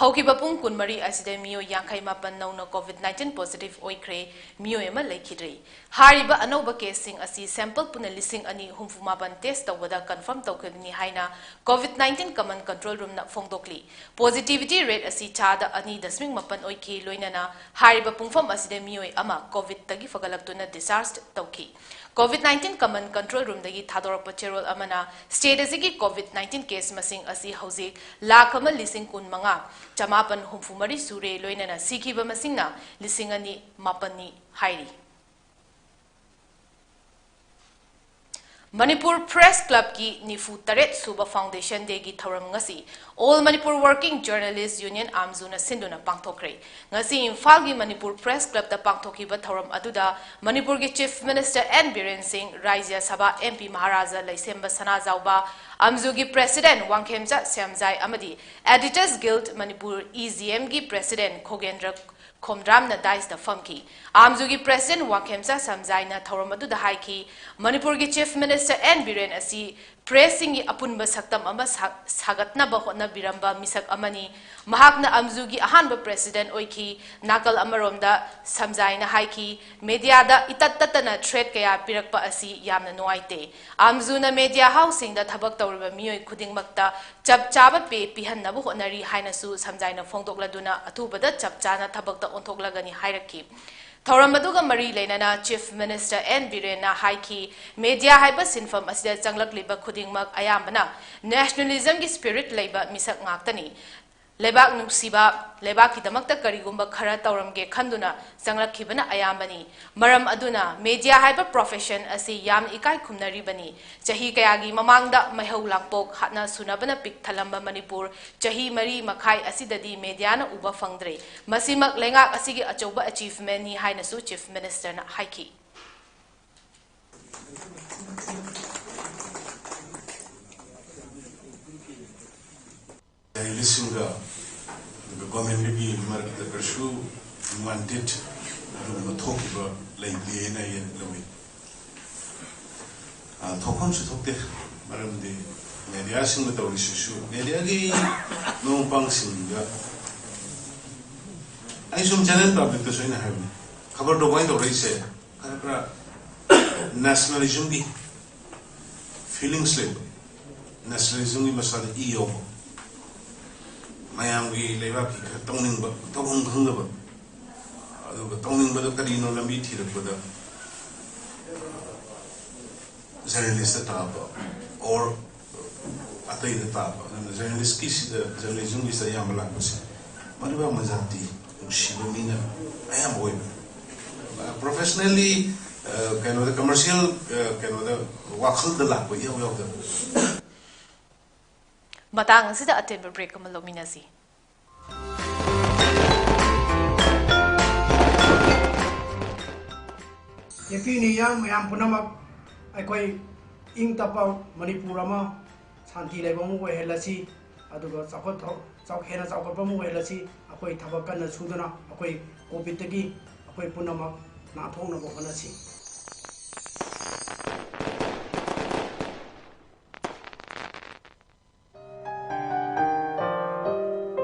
ꯍꯧꯈꯤꯕ ꯄꯨꯡ ꯀꯨꯟꯃꯔꯤ ꯑꯁꯤꯗ ꯃꯤꯑꯣꯏ ꯌꯥꯡꯈꯩ ꯃꯥꯄꯟ ꯅꯧꯅ ꯀꯣꯚꯤꯗ ꯅꯥꯏꯟꯇꯤꯟ ꯄꯣꯖꯤꯇꯤꯚ ꯑꯣꯏꯈ꯭ꯔꯦ, ꯃꯤꯑꯣꯏ ꯑꯃ ꯂꯩꯈꯤꯗ꯭ꯔꯦ꯫ ꯍꯥꯏꯔꯤꯕ ꯑꯅꯧꯕ ꯀꯦꯁꯁꯤꯡ ꯑꯁꯤ ꯁꯦꯝꯄꯜ ꯄꯨꯟꯅ ꯂꯤꯁꯤꯡ ꯑꯅꯤ ꯍꯨꯝꯐꯨ ꯃꯥꯄꯟ ꯇꯦꯁ ꯇꯧꯕꯗ ꯀꯟꯐꯥꯔꯝ ꯇꯧꯈꯤꯕꯅꯤ ꯍꯥꯏꯅ covid nineteen common control room ꯐꯣꯡꯗꯣꯛꯂꯤ꯫ ꯄꯣꯖꯤꯇꯤꯚꯤꯇꯤ ꯔꯦꯠ ꯑꯁꯤ ꯆꯥꯗ ꯑꯅꯤ ꯗꯁꯃꯤꯛ ꯃꯥꯄꯟ ꯑꯣꯏꯈꯤ, ꯂꯣꯏꯅꯅ ꯍꯥꯏꯔꯤꯕ ꯄꯨꯡꯐꯝ ꯑꯁꯤꯗ ꯃꯤꯑꯣꯏ ꯑꯃ ꯀꯣꯚꯤꯗꯇꯒꯤ ꯐꯒꯠꯂꯛꯇꯨꯅ ꯗꯤꯁꯆꯥꯔꯖ ꯇꯧꯈꯤ꯫ ꯀꯣꯚꯤꯗ ꯅꯥꯏꯟꯇꯤꯟ ꯀꯃꯟ ꯀꯟꯇ꯭ꯔꯣꯜ ꯔꯨꯝꯗꯒꯤ ꯊꯥꯗꯣꯔꯛꯄ ꯆꯦꯔꯣꯜ ꯑꯃꯅ ꯁ꯭ꯇꯦꯠ ꯑꯁꯤꯒꯤ ꯀꯣꯚꯤꯗ ꯅꯥꯏꯟꯇꯤꯟ ꯀꯦꯁ ꯃꯁꯤꯡ ꯑꯁꯤ ꯍꯧꯖꯤꯛ ꯂꯥꯈ ꯑꯃ ꯂꯤꯁꯤꯡ ꯀꯨꯟ ꯃꯉꯥ ꯆꯃꯥꯄꯟ ꯍꯨꯝꯐꯨ ꯃꯔꯤ ꯁꯨꯔꯦ, ꯂꯣꯏꯅꯅ ꯁꯤꯈꯤꯕ ꯃꯁꯤꯡꯅ ꯂꯤꯁꯤꯡ ꯑꯅꯤ ꯃꯥꯄꯟꯅꯤ ꯍꯥꯏꯔꯤ꯫ ꯃꯅꯤꯄꯨꯔ ꯄ꯭ꯔꯦꯁ ꯀ꯭ꯂꯕꯀꯤ ꯅꯤꯐꯨ ꯇꯔꯦꯠ ꯁꯨꯕ Foundation Dayꯒꯤ ꯊꯧꯔꯝ ꯉꯁꯤ All Manipur Working Journalist Union, ꯑꯥꯝꯖꯨꯅ ꯁꯤꯟꯗꯨꯅ ꯄꯥꯡꯊꯣꯛꯈ꯭ꯔꯦ꯫ ꯉꯁꯤ ꯏꯝꯐꯥꯜꯒꯤ ꯃꯅꯤꯄꯨꯔ ꯄ꯭ꯔꯦꯁ ꯀ꯭ꯂꯕꯇ ꯄꯥꯡꯊꯣꯛꯈꯤꯕ ꯊꯧꯔꯝ ꯑꯗꯨꯗ ꯃꯅꯤꯄꯨꯔꯒꯤ Chief Minister N ꯕꯤꯔꯦꯟ ꯁꯤꯡ, ꯔꯥꯖ꯭ꯌ ꯁꯚꯥ M P ꯃꯍꯥꯔꯥꯖꯥ ꯂꯩꯁꯦꯝꯕ ꯁꯅꯥꯖꯥꯎꯕ, ꯑꯥꯝꯖꯨꯒꯤ President ꯋꯥꯡꯈꯦꯝꯆꯥ ꯁ꯭ꯌꯥꯝꯖꯥꯏ ꯑꯃꯗꯤ Editors Guild Manipur, E G M ꯒꯤ President ꯈꯣꯒꯦꯟꯗ꯭ꯔ ꯈꯣꯝꯗ꯭ꯔꯥꯝꯅ dais ꯇ ꯐꯝꯈꯤ꯫ ꯑꯥꯝꯖꯨꯒꯤ President ꯋꯥꯡꯈꯦꯝꯆꯥ ꯁ꯭ꯌꯥꯝꯖꯥꯏꯅ ꯊꯧꯔꯝ ꯑꯗꯨꯗ ꯍꯥꯏꯈꯤ, ꯃꯅꯤꯄꯨꯔꯒꯤ Chief Minister N ꯕꯤꯔꯦꯟ ꯑꯁꯤ ꯄ꯭ꯔꯦꯁꯁꯤꯡꯒꯤ ꯑꯄꯨꯟꯕ ꯁꯛꯇꯝ ꯑꯃ ꯁꯥ-, ꯁꯥꯒꯠꯅꯕ ꯍꯣꯠꯅꯕꯤꯔꯝꯕ ꯃꯤꯁꯛ ꯑꯃꯅꯤ꯫ ꯃꯍꯥꯛꯅ ꯑꯥꯝꯖꯨꯒꯤ ꯑꯍꯥꯟꯕ President ꯑꯣꯏꯈꯤ꯫ ꯅꯥꯀꯜ ꯑꯃꯔꯣꯝꯗ ꯁ꯭ꯌꯥꯝꯖꯥꯏꯅ ꯍꯥꯏꯈꯤ, ꯃꯦꯗꯤꯌꯥꯗ ꯏꯇꯠ ꯇꯠꯇꯅ threat ꯀꯌꯥ ꯄꯤꯔꯛꯄ ꯑꯁꯤ ꯌꯥꯝꯅ ꯅꯨꯡꯉꯥꯏꯇꯦ꯫ ꯑꯥꯝꯖꯨꯅ ꯃꯦꯗꯤꯌꯥ ꯍꯥꯎꯁꯁꯤꯡꯗ ꯊꯕꯛ ꯇꯧꯔꯤꯕ ꯃꯤꯑꯣꯏ ꯈꯨꯗꯤꯡꯃꯛꯇ ꯆꯞ ꯆꯥꯕ pay ꯄꯤꯍꯟꯅꯕ ꯍꯣꯠꯅꯔꯤ ꯍꯥꯏꯅꯁꯨ ꯁ꯭ꯌꯥꯝꯖꯥꯏꯅ ꯐꯣꯡꯗꯣꯛꯂꯗꯨꯅ ꯑꯊꯨꯕꯗ ꯆꯞ ꯆꯥꯅ ꯊꯕꯛꯇ ꯑꯣꯟꯊꯣꯛꯂꯒꯅꯤ ꯍꯥꯏꯔꯛꯈꯤ꯫ ꯊꯧꯔꯝ ꯑꯗꯨꯒ ꯃꯔꯤ ꯂꯩꯅꯅ Chief Minister N ꯕꯤꯔꯦꯟꯅ ꯍꯥꯏꯈꯤ, ꯃꯦꯗꯤꯌꯥ ꯍꯥꯏꯕ ꯁꯤꯟꯐꯝ ꯑꯁꯤꯗ ꯆꯪꯂꯛꯂꯤꯕ ꯈꯨꯗꯤꯡꯃꯛ ꯑꯌꯥꯝꯕꯅ nationalism ꯒꯤ spirit ꯂꯩꯕ ꯃꯤꯁꯛ ꯉꯥꯛꯇꯅꯤ꯫ ꯂꯩꯕꯥꯛ ꯅꯨꯡꯁꯤꯕ, ꯂꯩꯕꯥꯛꯀꯤꯗꯃꯛꯇ ꯀꯔꯤꯒꯨꯝꯕ ꯈꯔ ꯇꯧꯔꯝꯒꯦ ꯈꯟꯗꯨꯅ ꯆꯪꯂꯛꯈꯤꯕꯅ ꯑꯌꯥꯝꯕꯅꯤ꯫ ꯃꯔꯝ ꯑꯗꯨꯅ ꯃꯦꯗꯤꯌꯥ ꯍꯥꯏꯕ profession ꯑꯁꯤ ꯌꯥꯝꯅ ꯏꯀꯥꯏ ꯈꯨꯝꯅꯔꯤꯕꯅꯤ꯫ ꯆꯍꯤ ꯀꯌꯥꯒꯤ ꯃꯃꯥꯡꯗ ꯃꯩꯍꯧ ꯂꯥꯡꯄꯣꯛ ꯍꯥꯠꯅ ꯁꯨꯅꯕꯅ ꯄꯤꯛ ꯊꯜꯂꯝꯕ ꯃꯅꯤꯄꯨꯔ ꯆꯍꯤ ꯃꯔꯤ ꯃꯈꯥꯏ ꯑꯁꯤꯗꯗꯤ ꯃꯦꯗꯤꯌꯥꯅ ꯎꯕ ꯐꯪꯗ꯭ꯔꯦ꯫ ꯃꯁꯤꯃꯛ ꯂꯩꯉꯥꯛ ꯑꯁꯤꯒꯤ ꯑꯆꯧꯕ achievement ꯅꯤ ꯍꯥꯏꯅꯁꯨ Chief Minister ꯅ ꯍꯥꯏꯈꯤ꯫ ꯖꯔꯅꯦꯂꯤꯁꯁꯤꯡꯒ ꯑꯗꯨꯒ ꯒꯣꯔꯃꯦꯟꯒꯤ ꯃꯔꯛꯇ ꯀꯔꯤꯁꯨ unwanted ꯑꯗꯨꯒꯨꯝꯕ ꯊꯣꯛꯈꯤꯕ ꯂꯩꯇꯦꯅ ꯑꯩ ꯂꯧꯏ꯫ ꯑ, ꯊꯣꯛꯐꯝꯁꯨ ꯊꯣꯛꯇꯦ꯫ ꯃꯔꯝꯗꯤ ꯃꯦꯗꯤꯌꯥꯁꯤꯡꯅ ꯇꯧꯔꯤꯁꯤꯁꯨ, ꯃꯦꯗꯤꯌꯥꯒꯤ ꯃꯔꯨꯞ ꯃꯄꯥꯡꯁꯤꯡꯗ ꯑꯩ ꯁꯨꯝ general public ꯇꯁꯨ ꯑꯩꯅ ꯍꯥꯏꯕꯅꯤ, ꯈꯕꯔ ꯇꯧꯕ ꯑꯩꯅ ꯇꯧꯔꯛꯏꯁꯦ ꯈꯔ ꯈꯔ nationalism ꯒꯤ feelings ꯂꯩꯕ, nationalism ꯒꯤ ꯃꯁꯥꯗ ꯏ ꯌꯥꯎꯕ, ꯃꯌꯥꯝꯒꯤ ꯂꯩꯕꯥꯛꯀꯤ ꯈꯔ ꯇꯧꯅꯤꯡꯕ, ꯇꯧꯐꯝ ꯈꯪꯗꯕ, ꯑꯗꯨꯒ ꯇꯧꯅꯤꯡꯕꯗ ꯀꯔꯤꯅꯣ ꯂꯝꯕꯤ ꯊꯤꯔꯛꯄꯗ ꯖꯔꯅꯦꯂꯤꯁꯇ ꯇꯥꯕ, or ꯑꯇꯩꯗ ꯇꯥꯕ꯫ ꯑꯗꯨꯅ ꯖꯔꯅꯦꯂꯤꯁꯀꯤ ꯁꯤꯗ, ꯖꯔꯅꯦꯂꯤꯖꯝꯒꯤꯁꯤꯗ ꯑꯌꯥꯝꯕ ꯂꯥꯛꯄꯁꯦ ꯃꯔꯤꯕꯥꯛ ꯃꯖꯥꯇꯤ ꯅꯨꯡꯁꯤꯕ ꯃꯤꯅ ꯑꯌꯥꯝꯕ ꯑꯣꯏꯕ꯫ Professionally, ꯀꯩꯅꯣꯗ, ꯀꯃꯔꯁꯤꯌꯦꯜ ꯀꯩꯅꯣꯗ, ꯋꯥꯈꯜꯗ ꯂꯥꯛꯄ ꯏꯌꯥꯎ ꯌꯥꯎꯗꯕ꯫ ꯃꯇꯥꯡ ꯑꯁꯤꯗ ꯑꯇꯦꯟꯕ ꯕ꯭ꯔꯦꯛ ꯑꯃ ꯂꯧꯃꯤꯟꯅꯁꯤ꯫ ꯌꯦꯛꯄꯤꯅꯤ ꯏꯌꯥꯝ ꯃꯌꯥꯝ ꯄꯨꯝꯅꯃꯛ꯫ ꯑꯩꯈꯣꯏ ꯏꯪ ꯇꯞꯄ ꯃꯅꯤꯄꯨꯔ ꯑꯃ ꯁꯥꯟꯇꯤ ꯂꯩꯕ ꯑꯃ ꯑꯣꯏꯍꯜꯂꯁꯤ, ꯑꯗꯨꯒ ꯆꯥꯎꯈꯠ ꯊꯧ-, ꯆꯥꯎ-, ꯍꯦꯟꯅ ꯆꯥꯎꯈꯠꯄ ꯑꯃ ꯑꯣꯏꯍꯜꯂꯁꯤ꯫ ꯑꯩꯈꯣꯏ ꯊꯕꯛ ꯀꯟꯅ ꯁꯨꯗꯨꯅ ꯑꯩꯈꯣꯏ ꯀꯣꯚꯤꯗꯇꯒꯤ ꯑꯩꯈꯣꯏ ꯄꯨꯝꯅꯃꯛ ꯅꯥꯟꯊꯣꯛꯅꯕ ꯍꯣꯠꯅꯁꯤ꯫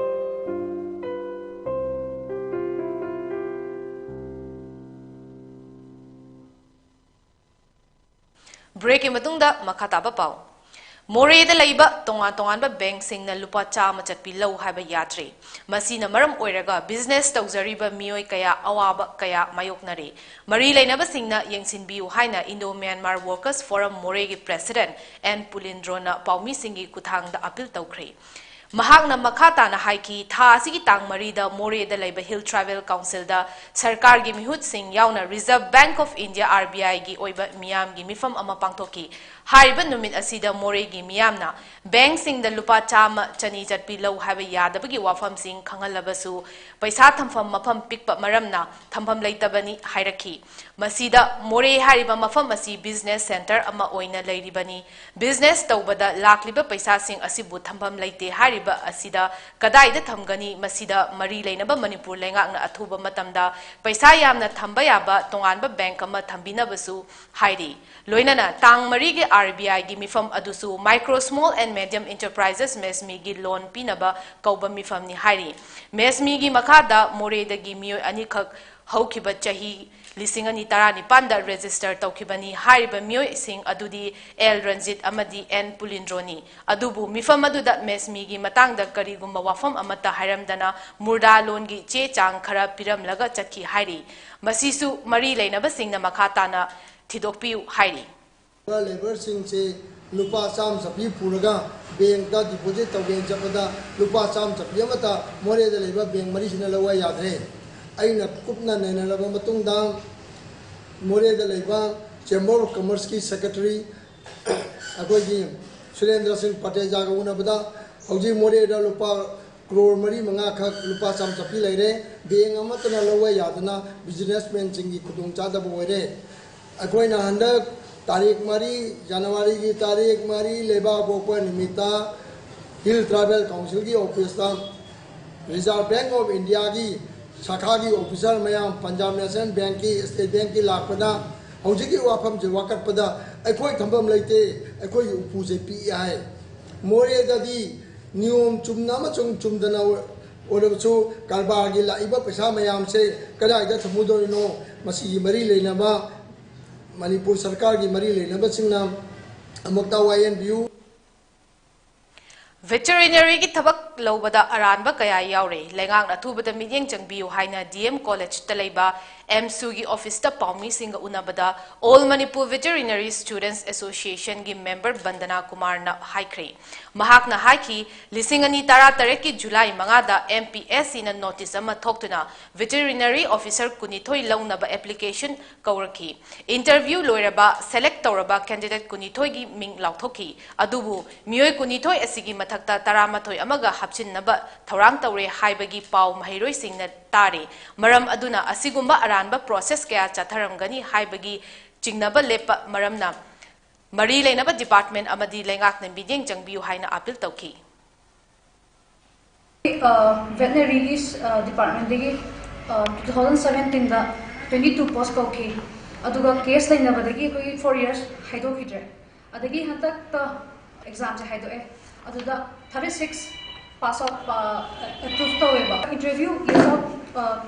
ꯕ꯭ꯔꯦꯛꯀꯤ ꯃꯇꯨꯡꯗ ꯃꯈꯥ ꯇꯥꯕ ꯄꯥꯎ꯫ ꯃꯣꯔꯦꯗ ꯂꯩꯕ ꯇꯣꯉꯥꯟ ꯇꯣꯉꯥꯟꯕ ꯕꯦꯡꯛꯁꯤꯡꯅ ꯂꯨꯄꯥ ꯆꯥꯝꯃ ꯆꯠꯄꯤ ꯂꯧ ꯍꯥꯏꯕ ꯌꯥꯗ꯭ꯔꯦ꯫ ꯃꯁꯤꯅ ꯃꯔꯝ ꯑꯣꯏꯔꯒ ꯕꯤꯖꯤꯅꯦꯁ ꯇꯧꯖꯔꯤꯕ ꯃꯤꯑꯣꯏ ꯀꯌꯥ ꯑꯋꯥꯕ ꯀꯌꯥ ꯃꯥꯌꯣꯛꯅꯔꯦ꯫ ꯃꯔꯤ ꯂꯩꯅꯕꯁꯤꯡꯅ ꯌꯦꯡꯁꯤꯟꯕꯤꯌꯨ ꯍꯥꯏꯅ ꯏꯟꯗꯣ ꯃ꯭ꯌꯥꯟꯃꯥꯔ ꯋꯥꯔꯀꯔꯁ ꯐꯣꯔꯝ ꯃꯣꯔꯦꯒꯤ ꯄ꯭ꯔꯦꯁꯤꯗꯦꯟꯠ ꯑꯦꯟ ꯄꯨꯂꯤꯟꯗ꯭ꯔꯣꯅ ꯄꯥꯎꯃꯤꯁꯤꯡꯒꯤ ꯈꯨꯠꯊꯥꯡꯗ ꯑꯄꯤꯜ ꯇꯧꯈ꯭ꯔꯦ꯫ ꯃꯍꯥꯛꯅ ꯃꯈꯥ ꯇꯥꯅ ꯍꯥꯏꯈꯤ, ꯊꯥ ꯑꯁꯤꯒꯤ ꯇꯥꯡ ꯃꯔꯤꯗ ꯃꯣꯔꯦꯗ ꯂꯩꯕ ꯍꯤꯜ ꯇ꯭ꯔꯥꯏꯕꯦꯜ ꯀꯥꯎꯟꯁꯤꯜꯗ ꯁꯔꯀꯥꯔꯒꯤ ꯃꯤꯍꯨꯠꯁꯤꯡ ꯌꯥꯎꯅ reserve bank of India, R B ꯑꯥꯏꯒꯤ ꯑꯣꯏꯕ ꯃꯤꯌꯥꯝꯒꯤ ꯃꯤꯐꯝ ꯑꯃ ꯄꯥꯡꯊꯣꯛꯈꯤ꯫ ꯍꯥꯏꯔꯤꯕ ꯅꯨꯃꯤꯠ ꯑꯁꯤꯗ ꯃꯣꯔꯦꯒꯤ ꯃꯤꯌꯥꯝꯅ ꯕꯦꯡꯛꯁꯤꯡꯗ ꯂꯨꯄꯥ ꯆꯥꯝꯃ, ꯆꯅꯤ ꯆꯠꯄꯤ ꯂꯧ ꯍꯥꯏꯕ ꯌꯥꯗꯕꯒꯤ ꯋꯥꯐꯝꯁꯤꯡ ꯈꯪꯍꯜꯂꯕꯁꯨ, ꯄꯩꯁꯥ ꯊꯝꯐꯝ ꯃꯐꯝ ꯄꯤꯛꯄ ꯃꯔꯝꯅ ꯊꯝꯐꯝ ꯂꯩꯇꯕꯅꯤ ꯍꯥꯏꯔꯛꯈꯤ꯫ ꯃꯁꯤꯗ ꯃꯣꯔꯦ ꯍꯥꯏꯔꯤꯕ ꯃꯐꯝ ꯑꯁꯤ ꯕꯤꯖꯤꯅꯦꯁ ꯁꯦꯟꯇꯔ ꯑꯃ ꯑꯣꯏꯅ ꯂꯩꯔꯤꯕꯅꯤ꯫ ꯕꯤꯖꯤꯅꯦꯁ ꯇꯧꯕꯗ ꯂꯥꯛꯂꯤꯕ ꯄꯩꯁꯥꯁꯤꯡ ꯑꯁꯤꯕꯨ ꯊꯝꯐꯝ ꯂꯩꯇꯦ ꯍꯥꯏꯔꯤꯕ ꯑꯁꯤꯗ ꯀꯗꯥꯏꯗ ꯊꯝꯒꯅꯤ? ꯃꯁꯤꯗ ꯃꯔꯤ ꯂꯩꯅꯕ ꯃꯅꯤꯄꯨꯔ ꯂꯩꯉꯥꯛꯅ ꯑꯊꯨꯕ ꯃꯇꯝꯗ ꯄꯩꯁꯥ ꯌꯥꯝꯅ ꯊꯝꯕ ꯌꯥꯕ ꯇꯣꯉꯥꯟꯕ ꯕꯦꯡꯛ ꯑꯃ ꯊꯝꯕꯤꯅꯕꯁꯨ ꯍꯥꯏꯔꯤ꯫ ꯂꯣꯏꯅꯅ ꯇꯥꯡ ꯃꯔꯤꯒꯤ ꯑꯥꯔ ꯕꯤ ꯑꯥꯏꯒꯤ ꯃꯤꯐꯝ ꯑꯗꯨꯁꯨ Micro, Small and Medium Enterprises, ꯃꯦꯁꯃꯤꯒꯤ ꯂꯣꯟ ꯄꯤꯅꯕ ꯀꯧꯕ ꯃꯤꯐꯝꯅꯤ ꯍꯥꯏꯔꯤ꯫ ꯃꯦꯁꯃꯤꯒꯤ ꯃꯈꯥꯗ ꯃꯣꯔꯦꯗꯒꯤ ꯃꯤꯑꯣꯏ ꯑꯅꯤꯈꯛ ꯍꯧꯈꯤꯕ ꯆꯍꯤ ꯂꯤꯁꯤꯡ ꯑꯅꯤ ꯇꯔꯥꯅꯤꯄꯥꯟꯗ ꯔꯦꯖꯤꯁꯇꯔ ꯇꯧꯈꯤꯕꯅꯤ꯫ ꯍꯥꯏꯔꯤꯕ ꯃꯤꯑꯣꯏꯁꯤꯡ ꯑꯗꯨꯗꯤ ꯑꯦꯜ ꯔꯟꯖꯤꯠ ꯑꯃꯗꯤ ꯑꯦꯟ ꯄꯨꯂꯤꯟꯗ꯭ꯔꯣꯅꯤ꯫ ꯑꯗꯨꯕꯨ ꯃꯤꯐꯝ ꯑꯗꯨꯗ ꯃꯦꯁꯃꯤꯒꯤ ꯃꯇꯥꯡꯗ ꯀꯔꯤꯒꯨꯝꯕ ꯋꯥꯐꯝ ꯑꯃꯠꯇ ꯍꯥꯏꯔꯝꯗꯅ ꯃꯨꯔꯗꯥ ꯂꯣꯟꯒꯤ ꯆꯦ ꯆꯥꯡ ꯈꯔ ꯄꯤꯔꯝꯂꯒ ꯆꯠꯈꯤ ꯍꯥꯏꯔꯤ꯫ ꯃꯁꯤꯁꯨ ꯃꯔꯤ ꯂꯩꯅꯕꯁꯤꯡꯅ ꯃꯈꯥ ꯇꯥꯅ ꯊꯤꯗꯣꯛꯄꯤꯌꯨ ꯍꯥꯏꯔꯤ꯫ ꯂꯦꯕꯔꯁꯤꯡꯁꯦ ꯂꯨꯄꯥ ꯆꯥꯝꯃ ꯆꯠꯄꯤ ꯄꯨꯔꯒ ꯕꯦꯡꯛꯇ ꯗꯤꯄꯣꯖꯤꯠ ꯇꯧꯒꯦꯅ ꯆꯠꯄꯗ ꯂꯨꯄꯥ ꯆꯥꯝꯃ ꯆꯠꯄꯤ ꯑꯃꯠꯇ ꯃꯣꯔꯦꯗ ꯂꯩꯕ ꯕꯦꯡꯛ ꯃꯔꯤꯁꯤꯅ ꯂꯧꯕ ꯌꯥꯗ꯭ꯔꯦ꯫ ꯑꯩꯅ ꯀꯨꯞꯅ ꯅꯩꯅꯔꯕ ꯃꯇꯨꯡꯗ ꯃꯣꯔꯦꯗ ꯂꯩꯕ Chamber of Commerceꯀꯤ Secretary ꯑꯩꯈꯣꯏꯒꯤ ꯁꯨꯔꯦꯟꯗ꯭ꯔ ꯁꯤꯡ ꯄꯇꯦꯖꯥꯒ ꯎꯅꯕꯗ ꯍꯧꯖꯤꯛ ꯃꯣꯔꯦꯗ ꯂꯨꯄꯥ ꯀ꯭ꯔꯣꯔ ꯃꯔꯤ ꯃꯉꯥꯈꯛ ꯂꯨꯄꯥ ꯆꯥꯝ ꯆꯠꯄꯤ ꯂꯩꯔꯦ꯫ ꯕꯦꯡ ꯑꯃꯠꯇꯅ ꯂꯧꯕ ꯌꯥꯗꯅ businessmanꯁꯤꯡꯒꯤ ꯈꯨꯗꯣꯡꯆꯥꯗꯕ ꯑꯣꯏꯔꯦ꯫ ꯑꯩꯈꯣꯏꯅ ꯍꯟꯗꯛ ꯇꯥꯔꯤꯛ ꯃꯔꯤ, ꯖꯅꯋꯥꯔꯤꯒꯤ ꯇꯥꯔꯤꯛ ꯃꯔꯤ ꯂꯩꯕꯥꯛ ꯄꯣꯛꯄ ꯅꯨꯃꯤꯠꯇ Hill Tribal Councilꯒꯤ officeꯇ Reserve Bank of Indiaꯒꯤ ꯁꯥꯈꯥꯒꯤ officer ꯃꯌꯥꯝ, Punjab National Bankꯀꯤ, State Bankꯀꯤ ꯂꯥꯛꯄꯗ ꯍꯧꯖꯤꯛꯀꯤ ꯋꯥꯐꯝꯁꯦ ꯋꯥꯀꯠꯄꯗ ꯑꯩꯈꯣꯏ ꯊꯝꯐꯝ ꯂꯩꯇꯦ, ꯑꯩꯈꯣꯏꯒꯤ ꯎꯄꯨꯁꯦ ꯄꯤꯛꯏ ꯍꯥꯏ꯫ ꯃꯣꯔꯦꯗꯗꯤ ꯅꯤꯌꯣꯝ ꯆꯨꯝꯅ ꯑꯃꯁꯨꯡ ꯆꯨꯝꯗꯅ ꯑꯣꯏꯔꯕꯁꯨ ꯀꯔꯕꯥꯔꯒꯤ ꯂꯥꯛꯏꯕ ꯄꯩꯁꯥ ꯃꯌꯥꯝꯁꯦ ꯀꯗꯥꯏꯗ ꯊꯝꯃꯨꯗꯣꯏꯅꯣ? ꯃꯁꯤꯒꯤ ꯃꯔꯤ ꯂꯩꯅꯕ ꯃꯅꯤꯄꯨꯔ ꯁꯔꯀꯥꯔꯒꯤ ꯃꯔꯤ ꯂꯩꯅꯕꯁꯤꯡꯅ ꯑꯃꯨꯛꯇ ꯋꯥꯌꯦꯟꯕꯤꯌꯨ꯫ Veterineryꯒꯤ ꯊꯕꯛ ꯂꯧꯕꯗ ꯑꯔꯥꯟꯕ ꯀꯌꯥ ꯌꯥꯎꯔꯦ, ꯂꯩꯉꯥꯛꯅ ꯑꯊꯨꯕꯗ ꯃꯤꯠꯌꯦꯡ ꯆꯪꯕꯤꯌꯨ ꯍꯥꯏꯅ D M Collegeꯇ ꯂꯩꯕ AAMSUꯒꯤ officeꯇ ꯄꯥꯎꯃꯤꯁꯤꯡꯒ ꯎꯅꯕꯗ All Manipur Veterinary Students Associationꯒꯤ member ꯕꯟꯗꯅꯥ ꯀꯨꯃꯥꯔꯅ ꯍꯥꯏꯈ꯭ꯔꯦ꯫ ꯃꯍꯥꯛꯅ ꯍꯥꯏꯈꯤ, ꯂꯤꯁꯤꯡ ꯑꯅꯤ ꯇꯔꯥꯇꯔꯦꯠꯀꯤ July ꯃꯉꯥꯗ M P S Cꯅ notice ꯑꯃ ꯊꯣꯛꯇꯨꯅ veterinary officer ꯀꯨꯟꯅꯤꯊꯣꯏ ꯂꯧꯅꯕ application ꯀꯧꯔꯛꯈꯤ꯫ Interview ꯂꯣꯏꯔꯕ select ꯇꯧꯔꯕ candidate ꯀꯨꯟꯅꯤꯊꯣꯏꯒꯤ ꯃꯤꯡ ꯂꯥꯎꯊꯣꯛꯈꯤ꯫ ꯑꯗꯨꯕꯨ ꯃꯤꯑꯣꯏ ꯀꯨꯟꯅꯤꯊꯣꯏ ꯑꯁꯤꯒꯤ ꯃꯊꯛꯇ ꯇꯔꯥꯃꯥꯊꯣꯏ ꯑꯃꯒ ꯍꯥꯞꯆꯤꯟꯅꯕ ꯊꯧꯔꯥꯡ ꯇꯧꯔꯦ ꯍꯥꯏꯕꯒꯤ ꯄꯥꯎ ꯃꯍꯩꯔꯣꯏꯁꯤꯡꯅ ꯇꯥꯔꯦ꯫ ꯃꯔꯝ ꯑꯗꯨꯅ ꯑꯁꯤꯒꯨꯝꯕ ꯑꯔꯥꯟꯕ process ꯀꯌꯥ ꯆꯠꯊꯔꯝꯒꯅꯤ ꯍꯥꯏꯕꯒꯤ ꯆꯤꯡꯅꯕ ꯂꯦꯞꯄ ꯃꯔꯝꯅ ꯃꯔꯤ ꯂꯩꯅꯕ department ꯑꯃꯗꯤ ꯂꯩꯉꯥꯛꯅ ꯃꯤꯠꯌꯦꯡ ꯆꯪꯕꯤꯌꯨ ꯍꯥꯏꯅ appeal ꯇꯧꯈꯤ꯫ Veterinary departmentꯗꯒꯤ two thousand seventeenꯗ twenty two post ꯀꯧꯈꯤ꯫ ꯑꯗꯨꯒ case ꯂꯩꯅꯕꯗꯒꯤ ꯑꯩꯈꯣꯏꯒꯤ four years ꯍꯥꯏꯗꯣꯛꯈꯤꯗ꯭ꯔꯦ꯫ ꯑꯗꯒꯤ ꯍꯟꯗꯛꯇ examꯁꯦ ꯍꯥꯏꯗꯣꯛꯑꯦ꯫ ꯑꯗꯨꯗ thirty six pass out, approve ꯇꯧꯋꯦꯕ꯫ Interview list out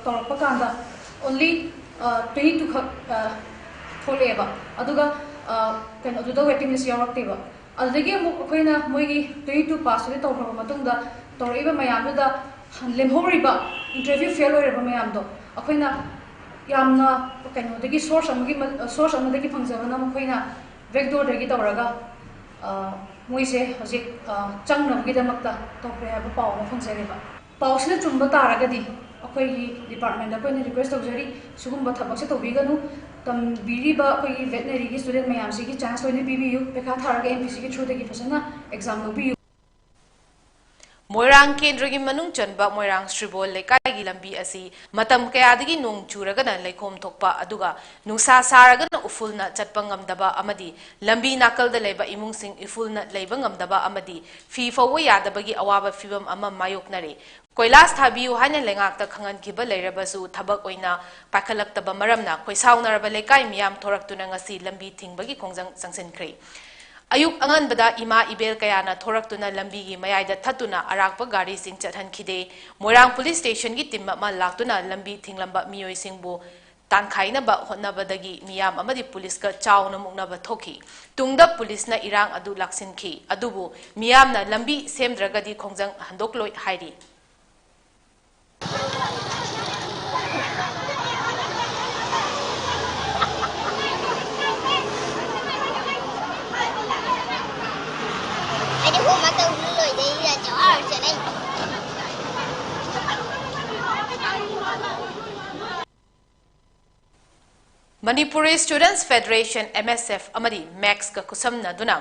ꯇꯧꯔꯛꯄ ꯀꯥꯟꯗ only twenty two ꯈꯛ ꯊꯣꯛꯂꯛꯑꯦꯕ꯫ ꯑꯗꯨꯒ ꯀꯩꯅꯣ, ꯑꯗꯨꯗ waiting list ꯌꯥꯎꯔꯛꯇꯦꯕ꯫ ꯑꯗꯨꯗꯒꯤ ꯑꯃꯨꯛ ꯑꯩꯈꯣꯏꯅ ꯃꯣꯏꯒꯤ twenty two passꯇꯨꯗꯤ ꯇꯧꯈ꯭ꯔꯕ ꯃꯇꯨꯡꯗ ꯇꯧꯔꯛꯏꯕ ꯃꯌꯥꯝꯗꯨꯗ ꯂꯦꯝꯍꯧꯔꯤꯕ, interview fail ꯑꯣꯏꯔꯕ ꯃꯌꯥꯝꯗꯣ ꯑꯩꯈꯣꯏꯅ ꯌꯥꯝꯅ ꯀꯩꯅꯣꯗꯒꯤ, source ꯑꯃꯒꯤ source ꯑꯃꯗꯒꯤ ꯐꯪꯖꯕꯅ ꯃꯈꯣꯏꯅ back doorꯗꯒꯤ ꯇꯧꯔꯒ ꯃꯣꯏꯁꯦ ꯍꯧꯖꯤꯛ ꯆꯪꯅꯕꯒꯤꯗꯃꯛꯇ ꯇꯧꯈ꯭ꯔꯦ ꯍꯥꯏꯕ ꯄꯥꯎ ꯑꯃ ꯐꯪꯖꯔꯦꯕ꯫ ꯄꯥꯎꯁꯤꯅ ꯆꯨꯝꯕ ꯇꯥꯔꯒꯗꯤ ꯑꯩꯈꯣꯏꯒꯤ ꯗꯤꯄꯥꯔꯠꯃꯦꯟꯗ ꯑꯩꯈꯣꯏꯅ ꯔꯤꯀ꯭ꯋꯦꯁ ꯇꯧꯖꯔꯤ, ꯁꯤꯒꯨꯝꯕ ꯊꯕꯛꯁꯦ ꯇꯧꯕꯤꯒꯅꯨ꯫ ꯇꯝꯕꯤꯔꯤꯕ ꯑꯩꯈꯣꯏꯒꯤ ꯚꯦꯇꯅꯔꯤꯒꯤ ꯁ꯭ꯇꯨꯗꯦꯟ ꯃꯌꯥꯝꯁꯤꯒꯤ ꯆꯥꯟꯁ ꯂꯣꯏꯅ ꯄꯤꯕꯤꯌꯨ꯫ ꯄꯩꯈꯥ ꯊꯥꯔꯒ ꯑꯦꯝ ꯄꯤ ꯁꯤꯒꯤ ꯊ꯭ꯔꯨꯗꯒꯤ ꯐꯖꯅ ꯑꯦꯛꯖꯥꯝ ꯂꯧꯕꯤꯌꯨ꯫ ꯃꯣꯏꯔꯥꯡ ꯀꯦꯟꯗ꯭ꯔꯒꯤ ꯃꯅꯨꯡ ꯆꯟꯕ ꯃꯣꯏꯔꯥꯡ ꯁ꯭ꯔꯤꯕꯣꯜ ꯂꯩꯀꯥꯏꯒꯤ ꯂꯝꯕꯤ ꯑꯁꯤ ꯃꯇꯝ ꯀꯌꯥꯗꯒꯤ ꯅꯣꯡ ꯆꯨꯔꯒꯅ ꯂꯩꯈꯣꯝ ꯊꯣꯛꯄ, ꯑꯗꯨꯒ ꯅꯨꯡꯁꯥ ꯁꯥꯔꯒꯅ ꯎꯐꯨꯜꯅ ꯆꯠꯄ ꯉꯝꯗꯕ ꯑꯃꯗꯤ ꯂꯝꯕꯤ ꯅꯥꯀꯜꯗ ꯂꯩꯕ ꯏꯃꯨꯡꯁꯤꯡ ꯏꯐꯨꯜꯅ ꯂꯩꯕ ꯉꯝꯗꯕ ꯑꯃꯗꯤ ꯐꯤ ꯐꯧꯕ ꯌꯥꯗꯕꯒꯤ ꯑꯋꯥꯕ ꯐꯤꯚꯝ ꯑꯃ ꯃꯥꯌꯣꯛꯅꯔꯤ꯫ ꯀꯣꯏꯂꯥꯁ ꯊꯥꯕꯤꯌꯨ ꯍꯥꯏꯅ ꯂꯩꯉꯥꯛꯇ ꯈꯪꯍꯟꯈꯤꯕ ꯂꯩꯔꯕꯁꯨ ꯊꯕꯛ ꯑꯣꯏꯅ ꯄꯥꯏꯈꯠꯂꯛꯇꯕ ꯃꯔꯝꯅ ꯈꯣꯏꯁꯥꯎꯅꯔꯕ ꯂꯩꯀꯥꯏ ꯃꯤꯌꯥꯝ ꯊꯣꯔꯛꯇꯨꯅ ꯉꯁꯤ ꯂꯝꯕꯤ ꯊꯤꯡꯕꯒꯤ ꯈꯣꯡꯖꯪ ꯆꯪꯁꯤꯟꯈ꯭ꯔꯦ꯫ ꯑꯌꯨꯛ ꯑꯉꯟꯕꯗ ꯏꯃꯥ ꯏꯕꯦꯜ ꯀꯌꯥꯅ ꯊꯣꯔꯛꯇꯨꯅ ꯂꯝꯕꯤꯒꯤ ꯃꯌꯥꯏꯗ ꯊꯠꯇꯨꯅ ꯑꯔꯥꯛꯄ ꯒꯥꯔꯤꯁꯤꯡ ꯆꯠꯍꯟꯈꯤꯗꯦ꯫ ꯃꯣꯏꯔꯥꯡ ꯄꯨꯂꯤꯁ ꯁ꯭ꯇꯦꯁꯟꯒꯤ ꯇꯤꯝ ꯑꯃ ꯂꯥꯛꯇꯨꯅ ꯂꯝꯕꯤ ꯊꯤꯡꯂꯝꯕ ꯃꯤꯑꯣꯏꯁꯤꯡꯕꯨ ꯇꯥꯟꯈꯥꯏꯅꯕ ꯍꯣꯠꯅꯕꯗꯒꯤ ꯃꯤꯌꯥꯝ ꯑꯃꯗꯤ ꯄꯨꯂꯤꯁꯀ ꯆꯥꯎꯅ ꯃꯨꯛꯅꯕ ꯊꯣꯛꯈꯤ꯫ ꯇꯨꯡꯗ ꯄꯨꯂꯤꯁꯅ ꯏꯔꯥꯡ ꯑꯗꯨ ꯂꯥꯛꯁꯤꯟꯈꯤ꯫ ꯑꯗꯨꯕꯨ ꯃꯤꯌꯥꯝꯅ ꯂꯝꯕꯤ ꯁꯦꯝꯗ꯭ꯔꯒꯗꯤ ꯈꯣꯡꯖꯪ ꯍꯟꯗꯣꯛꯂꯣꯏ ꯍꯥꯏꯔꯤ꯫ Manipuri Students Federation, M S F, ꯑꯃꯗꯤ ꯃꯦꯛꯁꯀ ꯈꯨꯠꯁꯝꯅꯗꯨꯅ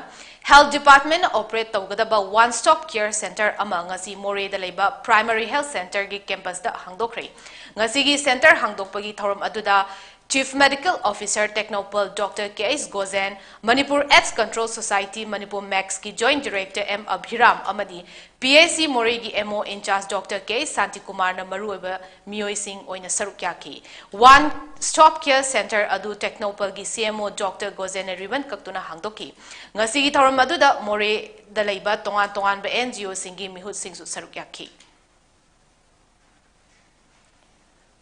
Health Department ꯑꯣꯄꯔꯦꯠ ꯇꯧꯒꯗꯕ One Stop Care Center ꯑꯃ ꯉꯁꯤ ꯃꯣꯔꯦꯗ ꯂꯩꯕ Primary Health Centerꯒꯤ ꯀꯦꯝꯄꯁꯇ ꯍꯥꯡꯗꯣꯛꯈ꯭ꯔꯦ꯫ ꯉꯁꯤꯒꯤ ꯁꯦꯟꯇꯔ ꯍꯥꯡꯗꯣꯛꯄꯒꯤ ꯊꯧꯔꯝ ꯑꯗꯨꯗ Chief Medical Officer Technopal Doctor K H Gozen, Manipur AIDS Control Society Manipur ꯃꯦꯛꯁꯀꯤ Joint Director M Abhiram ꯑꯃꯗꯤ P H C ꯃꯣꯔꯦꯒꯤ M O in charge Doctor K Santikumarꯅ ꯃꯔꯨꯑꯣꯏꯕ ꯃꯤꯑꯣꯏꯁꯤꯡ ꯑꯣꯏꯅ ꯁꯔꯨꯛ ꯌꯥꯈꯤ꯫ One Stop Care Center ꯑꯗꯨ ꯇꯦꯛꯅꯧꯄꯜꯒꯤ C M O Doctor Gozenꯅ ribbon ꯀꯛꯇꯨꯅ ꯍꯥꯡꯗꯣꯛꯈꯤ꯫ ꯉꯁꯤꯒꯤ ꯊꯧꯔꯝ ꯑꯗꯨꯗ ꯃꯣꯔꯦꯗ ꯂꯩꯕ ꯇꯣꯉꯥꯟ ꯇꯣꯉꯥꯟꯕ N G Oꯁꯤꯡꯒꯤ ꯃꯤꯍꯨꯠꯁꯤꯡꯁꯨ ꯁꯔꯨꯛ ꯌꯥꯈꯤ꯫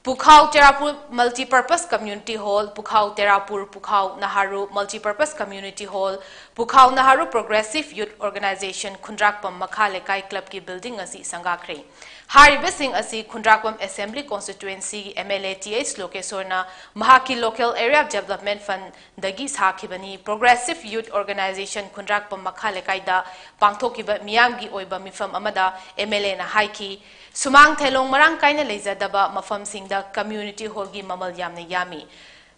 ꯄꯨꯈꯥꯎ ꯇꯦꯔꯥꯄꯨꯔ Multipurpose Community Hall, ꯄꯨꯈꯥꯎ ꯇꯦꯔꯥꯄꯨꯔ, ꯄꯨꯈꯥꯎ ꯅꯍꯥꯔꯨ Multipurpose Community Hall, ꯄꯨꯈꯥꯎ ꯅꯍꯥꯔꯨ Progressive Youth Organization, ꯈꯨꯟꯗ꯭ꯔꯥꯛꯄꯝ ꯃꯈꯥ ꯂꯩꯀꯥꯏ ꯀ꯭ꯂꯕꯀꯤ building ꯑꯁꯤ ꯁꯪꯒꯥꯈ꯭ꯔꯦ꯫ ꯍꯥꯏꯔꯤꯕꯁꯤꯡ ꯑꯁꯤ ꯈꯨꯟꯗ꯭ꯔꯥꯛꯄꯝ Assembly Constituency ꯒꯤ M L A T H ꯂꯣꯀꯦꯁꯣꯔꯅ ꯃꯍꯥꯛꯀꯤ Local Area Development Fund ꯗꯒꯤ ꯁꯥꯈꯤꯕꯅꯤ꯫ Progressive Youth Organization ꯈꯨꯟꯗ꯭ꯔꯥꯛꯄꯝ ꯃꯈꯥ ꯂꯩꯀꯥꯏꯗ ꯄꯥꯡꯊꯣꯛꯈꯤꯕ ꯃꯤꯌꯥꯝꯒꯤ ꯑꯣꯏꯕ ꯃꯤꯐꯝ ꯑꯃꯗ M L A ꯅ ꯍꯥꯏꯈꯤ, ꯁꯨꯃꯥꯡ ꯊꯦꯂꯣꯡ ꯃꯔꯥꯡ ꯀꯥꯏꯅ ꯂꯩꯖꯗꯕ ꯃꯐꯝꯁꯤꯡꯗ community hall ꯒꯤ ꯃꯃꯜ ꯌꯥꯝꯅ ꯌꯥꯝꯃꯤ꯫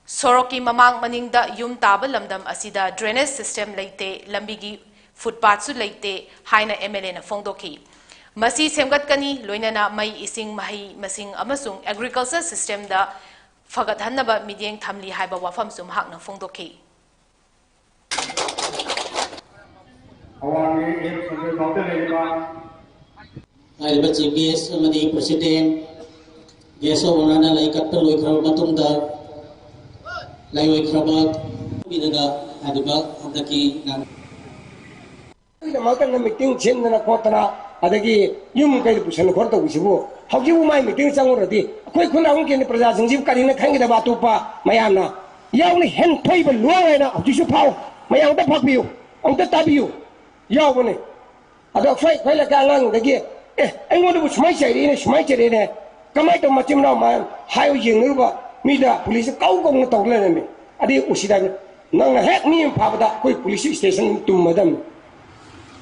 ꯁꯣꯔꯣꯛꯀꯤ ꯃꯃꯥꯡ ꯃꯅꯤꯡꯗ ꯌꯨꯝ ꯇꯥꯕ ꯂꯝꯗꯝ ꯑꯁꯤꯗ drainage system ꯂꯩꯇꯦ, ꯂꯝꯕꯤꯒꯤ footpath ꯁꯨ ꯂꯩꯇꯦ ꯍꯥꯏꯅ M L A ꯅ ꯐꯣꯡꯗꯣꯛꯈꯤ꯫ ꯃꯁꯤ ꯁꯦꯝꯒꯠꯀꯅꯤ, ꯂꯣꯏꯅꯅ ꯃꯩ, ꯏꯁꯤꯡ, ꯃꯍꯩ ꯃꯁꯤꯡ ꯑꯃꯁꯨꯡ agriculture system ꯗ ꯐꯒꯠꯍꯟꯅꯕ ꯃꯤꯠꯌꯦꯡ ꯊꯝꯂꯤ ꯍꯥꯏꯕ ꯋꯥꯐꯝꯁꯨ ꯃꯍꯥꯛꯅ ꯐꯣꯡꯗꯣꯛꯈꯤ꯫ ꯑꯋꯥꯡꯒꯤ ꯑꯦꯝ ꯁꯟꯖꯣꯏ ꯄꯥꯎꯗ ꯂꯩꯔꯤꯕ ꯍꯥꯏꯔꯤꯕ Chief Guest ꯑꯃꯗꯤ President, Guest of Honour ꯅ ꯂꯩ ꯀꯠꯄ ꯂꯣꯏꯈ꯭ꯔꯕ ꯃꯇꯨꯡꯗ, ꯂꯩꯔꯣꯏꯈ꯭ꯔꯕ ꯄꯤꯔꯒ ꯍꯥꯏꯔꯤꯕ ꯍꯟꯗꯛꯀꯤ ꯅꯪ ꯑꯗꯨꯒꯤꯗꯃꯛꯇ ꯃꯤꯇꯤꯡ ꯁꯤꯟꯗꯅ ꯈꯣꯠꯇꯅ, ꯑꯗꯒꯤ ꯌꯨꯝ ꯀꯩꯗ ꯄꯨꯁꯟ ꯈꯣꯠ ꯇꯧꯕꯁꯤꯕꯨ, ꯍꯧꯖꯤꯛꯄꯨ ꯃꯥꯏ ꯃꯤꯇꯤꯡ ꯆꯪꯉꯨꯔꯗꯤ ꯑꯩꯈꯣꯏ ꯈꯨꯟ ꯑꯍꯨꯝ ꯀꯦꯟꯗ꯭ꯔ ꯄ꯭ꯔꯖꯥꯁꯤꯡꯁꯤꯕꯨ ꯀꯔꯤꯅ ꯈꯟꯒꯗꯕ? ꯑꯇꯣꯞꯄ ꯃꯌꯥꯝꯅ ꯌꯥꯎꯅ ꯍꯦꯟꯊꯣꯏꯕ ꯂꯣꯡ ꯍꯥꯏꯅ ꯍꯧꯖꯤꯛꯁꯨ ꯐꯥꯎ꯫ ꯃꯌꯥꯝ ꯑꯝꯇ ꯐꯥꯛꯄꯤꯌꯨ, ꯑꯝꯇ ꯇꯥꯕꯤꯌꯨ꯫ ꯌꯥꯎꯕꯅꯤ꯫ ꯑꯗꯣ ꯑꯩꯈꯣꯏ, ꯑꯩꯈꯣꯏ ꯂꯩꯀꯥꯏ ꯑꯉꯥꯡꯗꯒꯤ, "ꯑꯦ, ꯑꯩꯉꯣꯟꯗꯕꯨ ꯁꯨꯃꯥꯏꯅ ꯆꯩꯔꯛꯏꯅꯦ, ꯁꯨꯃꯥꯏꯅ ꯆꯩꯔꯛꯏꯅꯦ, ꯀꯃꯥꯏꯅ ꯇꯧꯕ ꯃꯆꯤꯟ ꯃꯅꯥꯎ?" ꯃꯌꯥꯝ ꯍꯥꯏꯌꯨ ꯌꯦꯡꯅꯔꯨꯕ ꯃꯤꯗ ꯄꯨꯂꯤꯁꯁꯦ ꯀꯧ ꯀꯧꯅ ꯇꯧ ꯂꯩꯔꯝꯃꯤ꯫ ꯑꯗꯩ ꯎꯁꯤꯗ ꯅꯪꯅ ꯍꯦꯛ ꯃꯤ ꯑꯃ ꯐꯥꯕꯗ ꯑꯩꯈꯣꯏ ꯄꯨꯂꯤꯁ ꯁ꯭ꯇꯦꯁꯟ ꯇꯨꯝꯃꯗꯝꯅꯤ꯫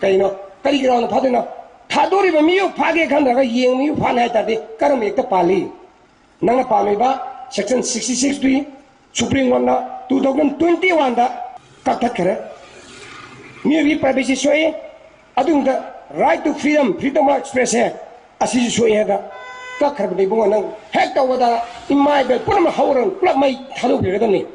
ꯀꯩꯅꯣ? ꯀꯔꯤ ꯒ꯭ꯔꯥꯎꯟꯗ ꯐꯥꯗꯣꯏꯅꯣ? ꯊꯥꯗꯣꯔꯤꯕ ꯃꯤꯕꯨ ꯐꯥꯒꯦ ꯈꯟꯗ꯭ꯔꯒ ꯌꯦꯡ ꯃꯤꯕꯨ ꯐꯥꯅꯤ ꯍꯥꯏ ꯇꯥꯔꯗꯤ ꯀꯔꯝꯕ ꯑꯦꯛꯇ ꯄꯥꯜꯂꯤ? ꯅꯪꯅ ꯄꯥꯝꯃꯤꯕ section sixty six two Supreme Court ꯅ two thousand twenty one ꯗ ꯀꯛꯊꯠꯈ꯭ꯔꯦ꯫ ꯃꯤꯑꯣꯏꯕꯒꯤ privacy ꯁꯣꯛꯏ, ꯑꯗꯨꯒ right to freedom, freedom of expression ꯑꯁꯤꯁꯨ ꯁꯣꯛꯏ ꯍꯥꯏꯗ ꯀꯛꯈ꯭ꯔꯕꯅꯤ꯫ ꯏꯕꯨꯡꯉꯣ, ꯅꯪ ꯍꯦꯛ ꯇꯧꯕꯗ ꯏꯃꯥ ꯏꯕꯦꯜ ꯄꯨꯝꯅꯃꯛ ꯍꯧꯔꯒ ꯄꯨꯂꯞ ꯃꯩ ꯊꯥꯗꯣꯛꯄꯤꯒꯗꯕꯅꯤ꯫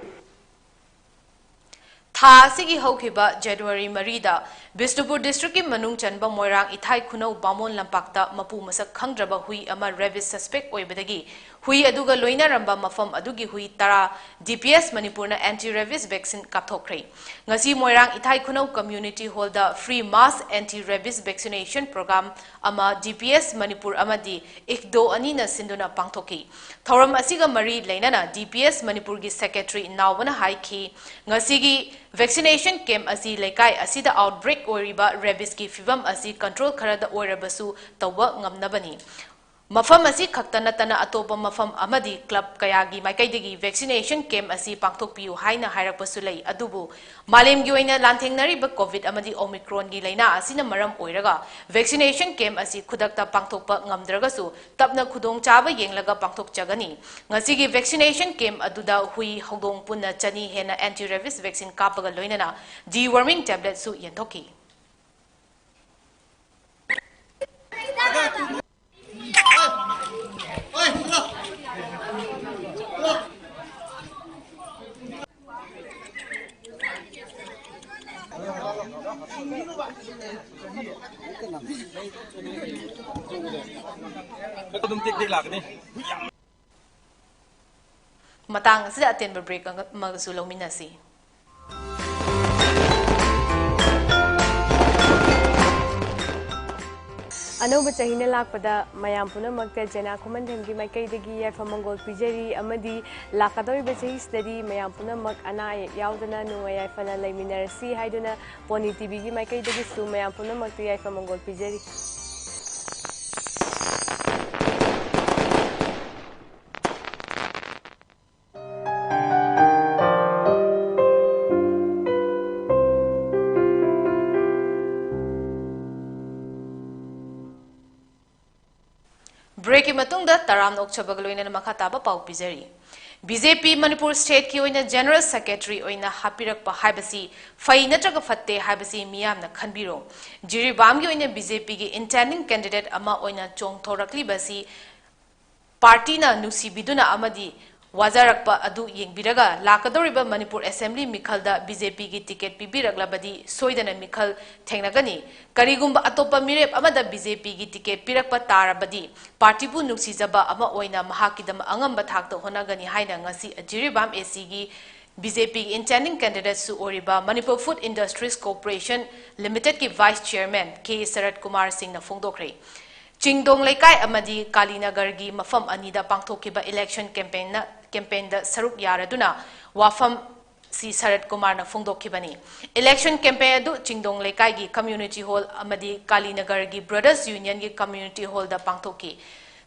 ꯊꯥ ꯑꯁꯤꯒꯤ ꯍꯧꯈꯤꯕ January ꯃꯔꯤꯗ ꯕꯤꯁꯅꯨꯄꯨꯔ district ꯀꯤ ꯃꯅꯨꯡ ꯆꯟꯕ ꯃꯣꯏꯔꯥꯡ ꯏꯊꯥꯏ ꯈꯨꯅꯧ ꯕꯥꯃꯣꯟ ꯂꯝꯄꯥꯛꯇ ꯃꯄꯨ ꯃꯁꯛ ꯈꯪꯗ꯭ꯔꯕ ꯍꯨꯏ ꯑꯃ rabies suspect ꯑꯣꯏꯕꯗꯒꯤ ꯍꯨꯏ ꯑꯗꯨꯒ ꯂꯣꯏꯅꯔꯝꯕ ꯃꯐꯝ ꯑꯗꯨꯒꯤ ꯍꯨꯏ ꯇꯔꯥ D P S ꯃꯅꯤꯄꯨꯔꯅ anti rabies vaccine ꯀꯥꯞꯊꯣꯛꯈ꯭ꯔꯦ꯫ ꯉꯁꯤ ꯃꯣꯏꯔꯥꯡ ꯏꯊꯥꯏ ꯈꯨꯅꯧ community hall ꯗ free mass anti rabies vaccination program ꯑꯃ D P S ꯃꯅꯤꯄꯨꯔ ꯑꯃꯗꯤ ICDO ꯑꯅꯤꯅ ꯁꯤꯟꯗꯨꯅ ꯄꯥꯡꯊꯣꯛꯈꯤ꯫ ꯊꯧꯔꯝ ꯑꯁꯤꯒ ꯃꯔꯤ ꯂꯩꯅꯅ D P S ꯃꯅꯤꯄꯨꯔꯒꯤ secretary ꯅꯥꯎꯕꯅ ꯍꯥꯏꯈꯤ, ꯉꯁꯤꯒꯤ Vaccination camp ꯑꯁꯤ ꯂꯩꯀꯥꯏ ꯑꯁꯤꯗ outbreak ꯑꯣꯏꯔꯤꯕ rabiesꯀꯤ ꯐꯤꯚꯝ ꯑꯁꯤ control ꯈꯔꯗ ꯑꯣꯏꯔꯕꯁꯨ ꯇꯧꯕ ꯉꯝꯅꯕꯅꯤ꯫ ꯃꯐꯝ ꯑꯁꯤ ꯈꯛꯇ ꯅꯠꯇꯅ ꯑꯇꯣꯞꯄ ꯃꯐꯝ ꯑꯃꯗꯤ club ꯀꯌꯥꯒꯤ ꯃꯥꯏꯀꯩꯗꯒꯤ vaccination camp ꯑꯁꯤ ꯄꯥꯡꯊꯣꯛꯄꯤꯌꯨ ꯍꯥꯏꯅ ꯍꯥꯏꯔꯛꯄꯁꯨ ꯂꯩ꯫ ꯑꯗꯨꯕꯨ ꯃꯥꯂꯦꯝꯒꯤ ꯑꯣꯏꯅ ꯂꯥꯟꯊꯦꯡꯅꯔꯤꯕ COVID ꯑꯃꯗꯤ Omicronꯒꯤ ꯂꯥꯏꯅꯥ ꯑꯁꯤꯅ ꯃꯔꯝ ꯑꯣꯏꯔꯒ vaccination camp ꯑꯁꯤ ꯈꯨꯗꯛꯇ ꯄꯥꯡꯊꯣꯛꯄ ꯉꯝꯗ꯭ꯔꯒꯁꯨ ꯇꯞꯅ ꯈꯨꯗꯣꯡꯆꯥꯕ ꯌꯦꯡꯂꯒ ꯄꯥꯡꯊꯣꯛꯆꯒꯅꯤ꯫ ꯉꯁꯤꯒꯤ vaccination camp ꯑꯗꯨꯗ ꯍꯨꯏ, ꯍꯧꯗꯣꯡ ꯄꯨꯟꯅ ꯆꯅꯤ ꯍꯦꯟꯅ anti rabies vaccine ꯀꯥꯞꯄꯒ ꯂꯣꯏꯅꯅ deworming tabletꯁꯨ ꯌꯦꯟꯊꯣꯛꯈꯤ꯫ ꯑꯗꯨꯝ ꯇꯦꯛ ꯇꯦꯛ ꯂꯥꯛꯀꯅꯤ꯫ ꯃꯇꯥꯡ ꯑꯁꯤꯗ ꯑꯇꯦꯟꯕ break ꯑꯃꯒꯁꯨ ꯂꯧꯃꯤꯟꯅꯁꯤ꯫ ꯑꯅꯧꯕ ꯆꯍꯤꯅ ꯂꯥꯛꯄꯗ ꯃꯌꯥꯝ ꯄꯨꯝꯅꯃꯛꯇ ꯖꯦꯅꯥ ꯈꯨꯃꯟꯊꯦꯝꯒꯤ ꯃꯥꯏꯀꯩꯗꯒꯤ ꯌꯥꯏꯐ ꯃꯪꯒꯣꯜ ꯄꯤꯖꯔꯤ ꯑꯃꯗꯤ ꯂꯥꯛꯀꯗꯧꯔꯤꯕ ꯆꯍꯤꯁꯤꯗꯗꯤ ꯃꯌꯥꯝ ꯄꯨꯝꯅꯃꯛ ꯑꯅꯥ ꯑꯌꯦꯛ ꯌꯥꯎꯗꯅ ꯅꯨꯡꯉꯥꯏ ꯌꯥꯏꯐꯅ ꯂꯩꯃꯤꯟꯅꯔꯁꯤ ꯍꯥꯏꯗꯨꯅ ꯄꯣꯅꯤ ꯇꯤꯚꯤꯒꯤ ꯃꯥꯏꯀꯩꯗꯒꯤꯁꯨ ꯃꯌꯥꯝ ꯄꯨꯝꯅꯃꯛꯇ ꯌꯥꯏꯐ ꯃꯪꯒꯣꯜ ꯄꯤꯖꯔꯤ꯫ Breakꯀꯤ ꯃꯇꯨꯡꯗ ꯇꯔꯥꯝꯅ ꯑꯣꯛꯆꯕꯒ ꯂꯣꯏꯅꯅ ꯃꯈꯥ ꯇꯥꯕ ꯄꯥꯎ ꯄꯤꯖꯔꯤ꯫ BJP ꯃꯅꯤꯄꯨꯔ stateꯀꯤ ꯑꯣꯏꯅ General Secretary ꯑꯣꯏꯅ ꯍꯥꯞꯄꯤꯔꯛꯄ ꯍꯥꯏꯕꯁꯤ ꯐꯩ ꯅꯠꯇ꯭ꯔꯒ ꯐꯠꯇꯦ ꯍꯥꯏꯕꯁꯤ ꯃꯤꯌꯥꯝꯅ ꯈꯟꯕꯤꯔꯣ꯫ ꯖꯤꯔꯤꯕꯥꯝꯒꯤ ꯑꯣꯏꯅ BJPꯒꯤ intending candidate ꯑꯃ ꯑꯣꯏꯅ ꯆꯣꯡꯊꯣꯔꯛꯂꯤꯕꯁꯤ partyꯅ ꯅꯨꯡꯁꯤꯕꯤꯗꯨꯅ ꯑꯃꯗꯤ ꯋꯥꯖꯔꯛꯄ ꯑꯗꯨ ꯌꯦꯡꯕꯤꯔꯒ ꯂꯥꯛꯀꯗꯧꯔꯤꯕ ꯃꯅꯤꯄꯨꯔ Assembly ꯃꯤꯈꯜꯗ BJPꯒꯤ ticket ꯄꯤꯕꯤꯔꯛꯂꯕꯗꯤ ꯁꯣꯏꯗꯅ ꯃꯤꯈꯜ ꯊꯦꯡꯅꯒꯅꯤ꯫ ꯀꯔꯤꯒꯨꯝꯕ ꯑꯇꯣꯞꯄ ꯃꯤꯔꯦꯞ ꯑꯃꯗ BJPꯒꯤ ticket ꯄꯤꯔꯛꯄ ꯇꯥꯔꯕꯗꯤ partyꯕꯨ ꯅꯨꯡꯁꯤꯖꯕ ꯑꯃ ꯑꯣꯏꯅ ꯃꯍꯥꯛꯀꯤꯗꯃꯛ ꯑꯉꯝꯕ ꯊꯥꯛꯇ ꯍꯣꯠꯅꯒꯅꯤ ꯍꯥꯏꯅ ꯉꯁꯤ ꯖꯤꯔꯤꯕꯥꯝ ACꯒꯤ BJPꯒꯤ intending candidateꯁꯨ ꯑꯣꯏꯔꯤꯕ Manipur Food Industries Corporation Limitedꯀꯤ Vice Chairman K ꯁꯔꯠ ꯀꯨꯃꯥꯔ ꯁꯤꯡꯅ ꯐꯣꯡꯗꯣꯛꯈ꯭ꯔꯦ꯫ ꯆꯤꯡꯗꯣꯡ ꯂꯩꯀꯥꯏ ꯑꯃꯗꯤ ꯀꯥꯂꯤꯅꯒꯔꯒꯤ ꯃꯐꯝ ꯑꯅꯤꯗ ꯄꯥꯡꯊꯣꯛꯈꯤꯕ election campaignꯅ, campaignꯗ ꯁꯔꯨꯛ ꯌꯥꯔꯗꯨꯅ ꯋꯥꯐꯝ ꯁꯤ ꯁꯔꯠ ꯀꯨꯃꯥꯔꯅ ꯐꯣꯡꯗꯣꯛꯈꯤꯕꯅꯤ꯫ Election campaign ꯑꯗꯨ ꯆꯤꯡꯗꯣꯡ ꯂꯩꯀꯥꯏꯒꯤ community hall ꯑꯃꯗꯤ ꯀꯥꯂꯤꯅꯒꯔꯒꯤ Brothers Unionꯒꯤ community hallꯗ ꯄꯥꯡꯊꯣꯛꯈꯤ꯫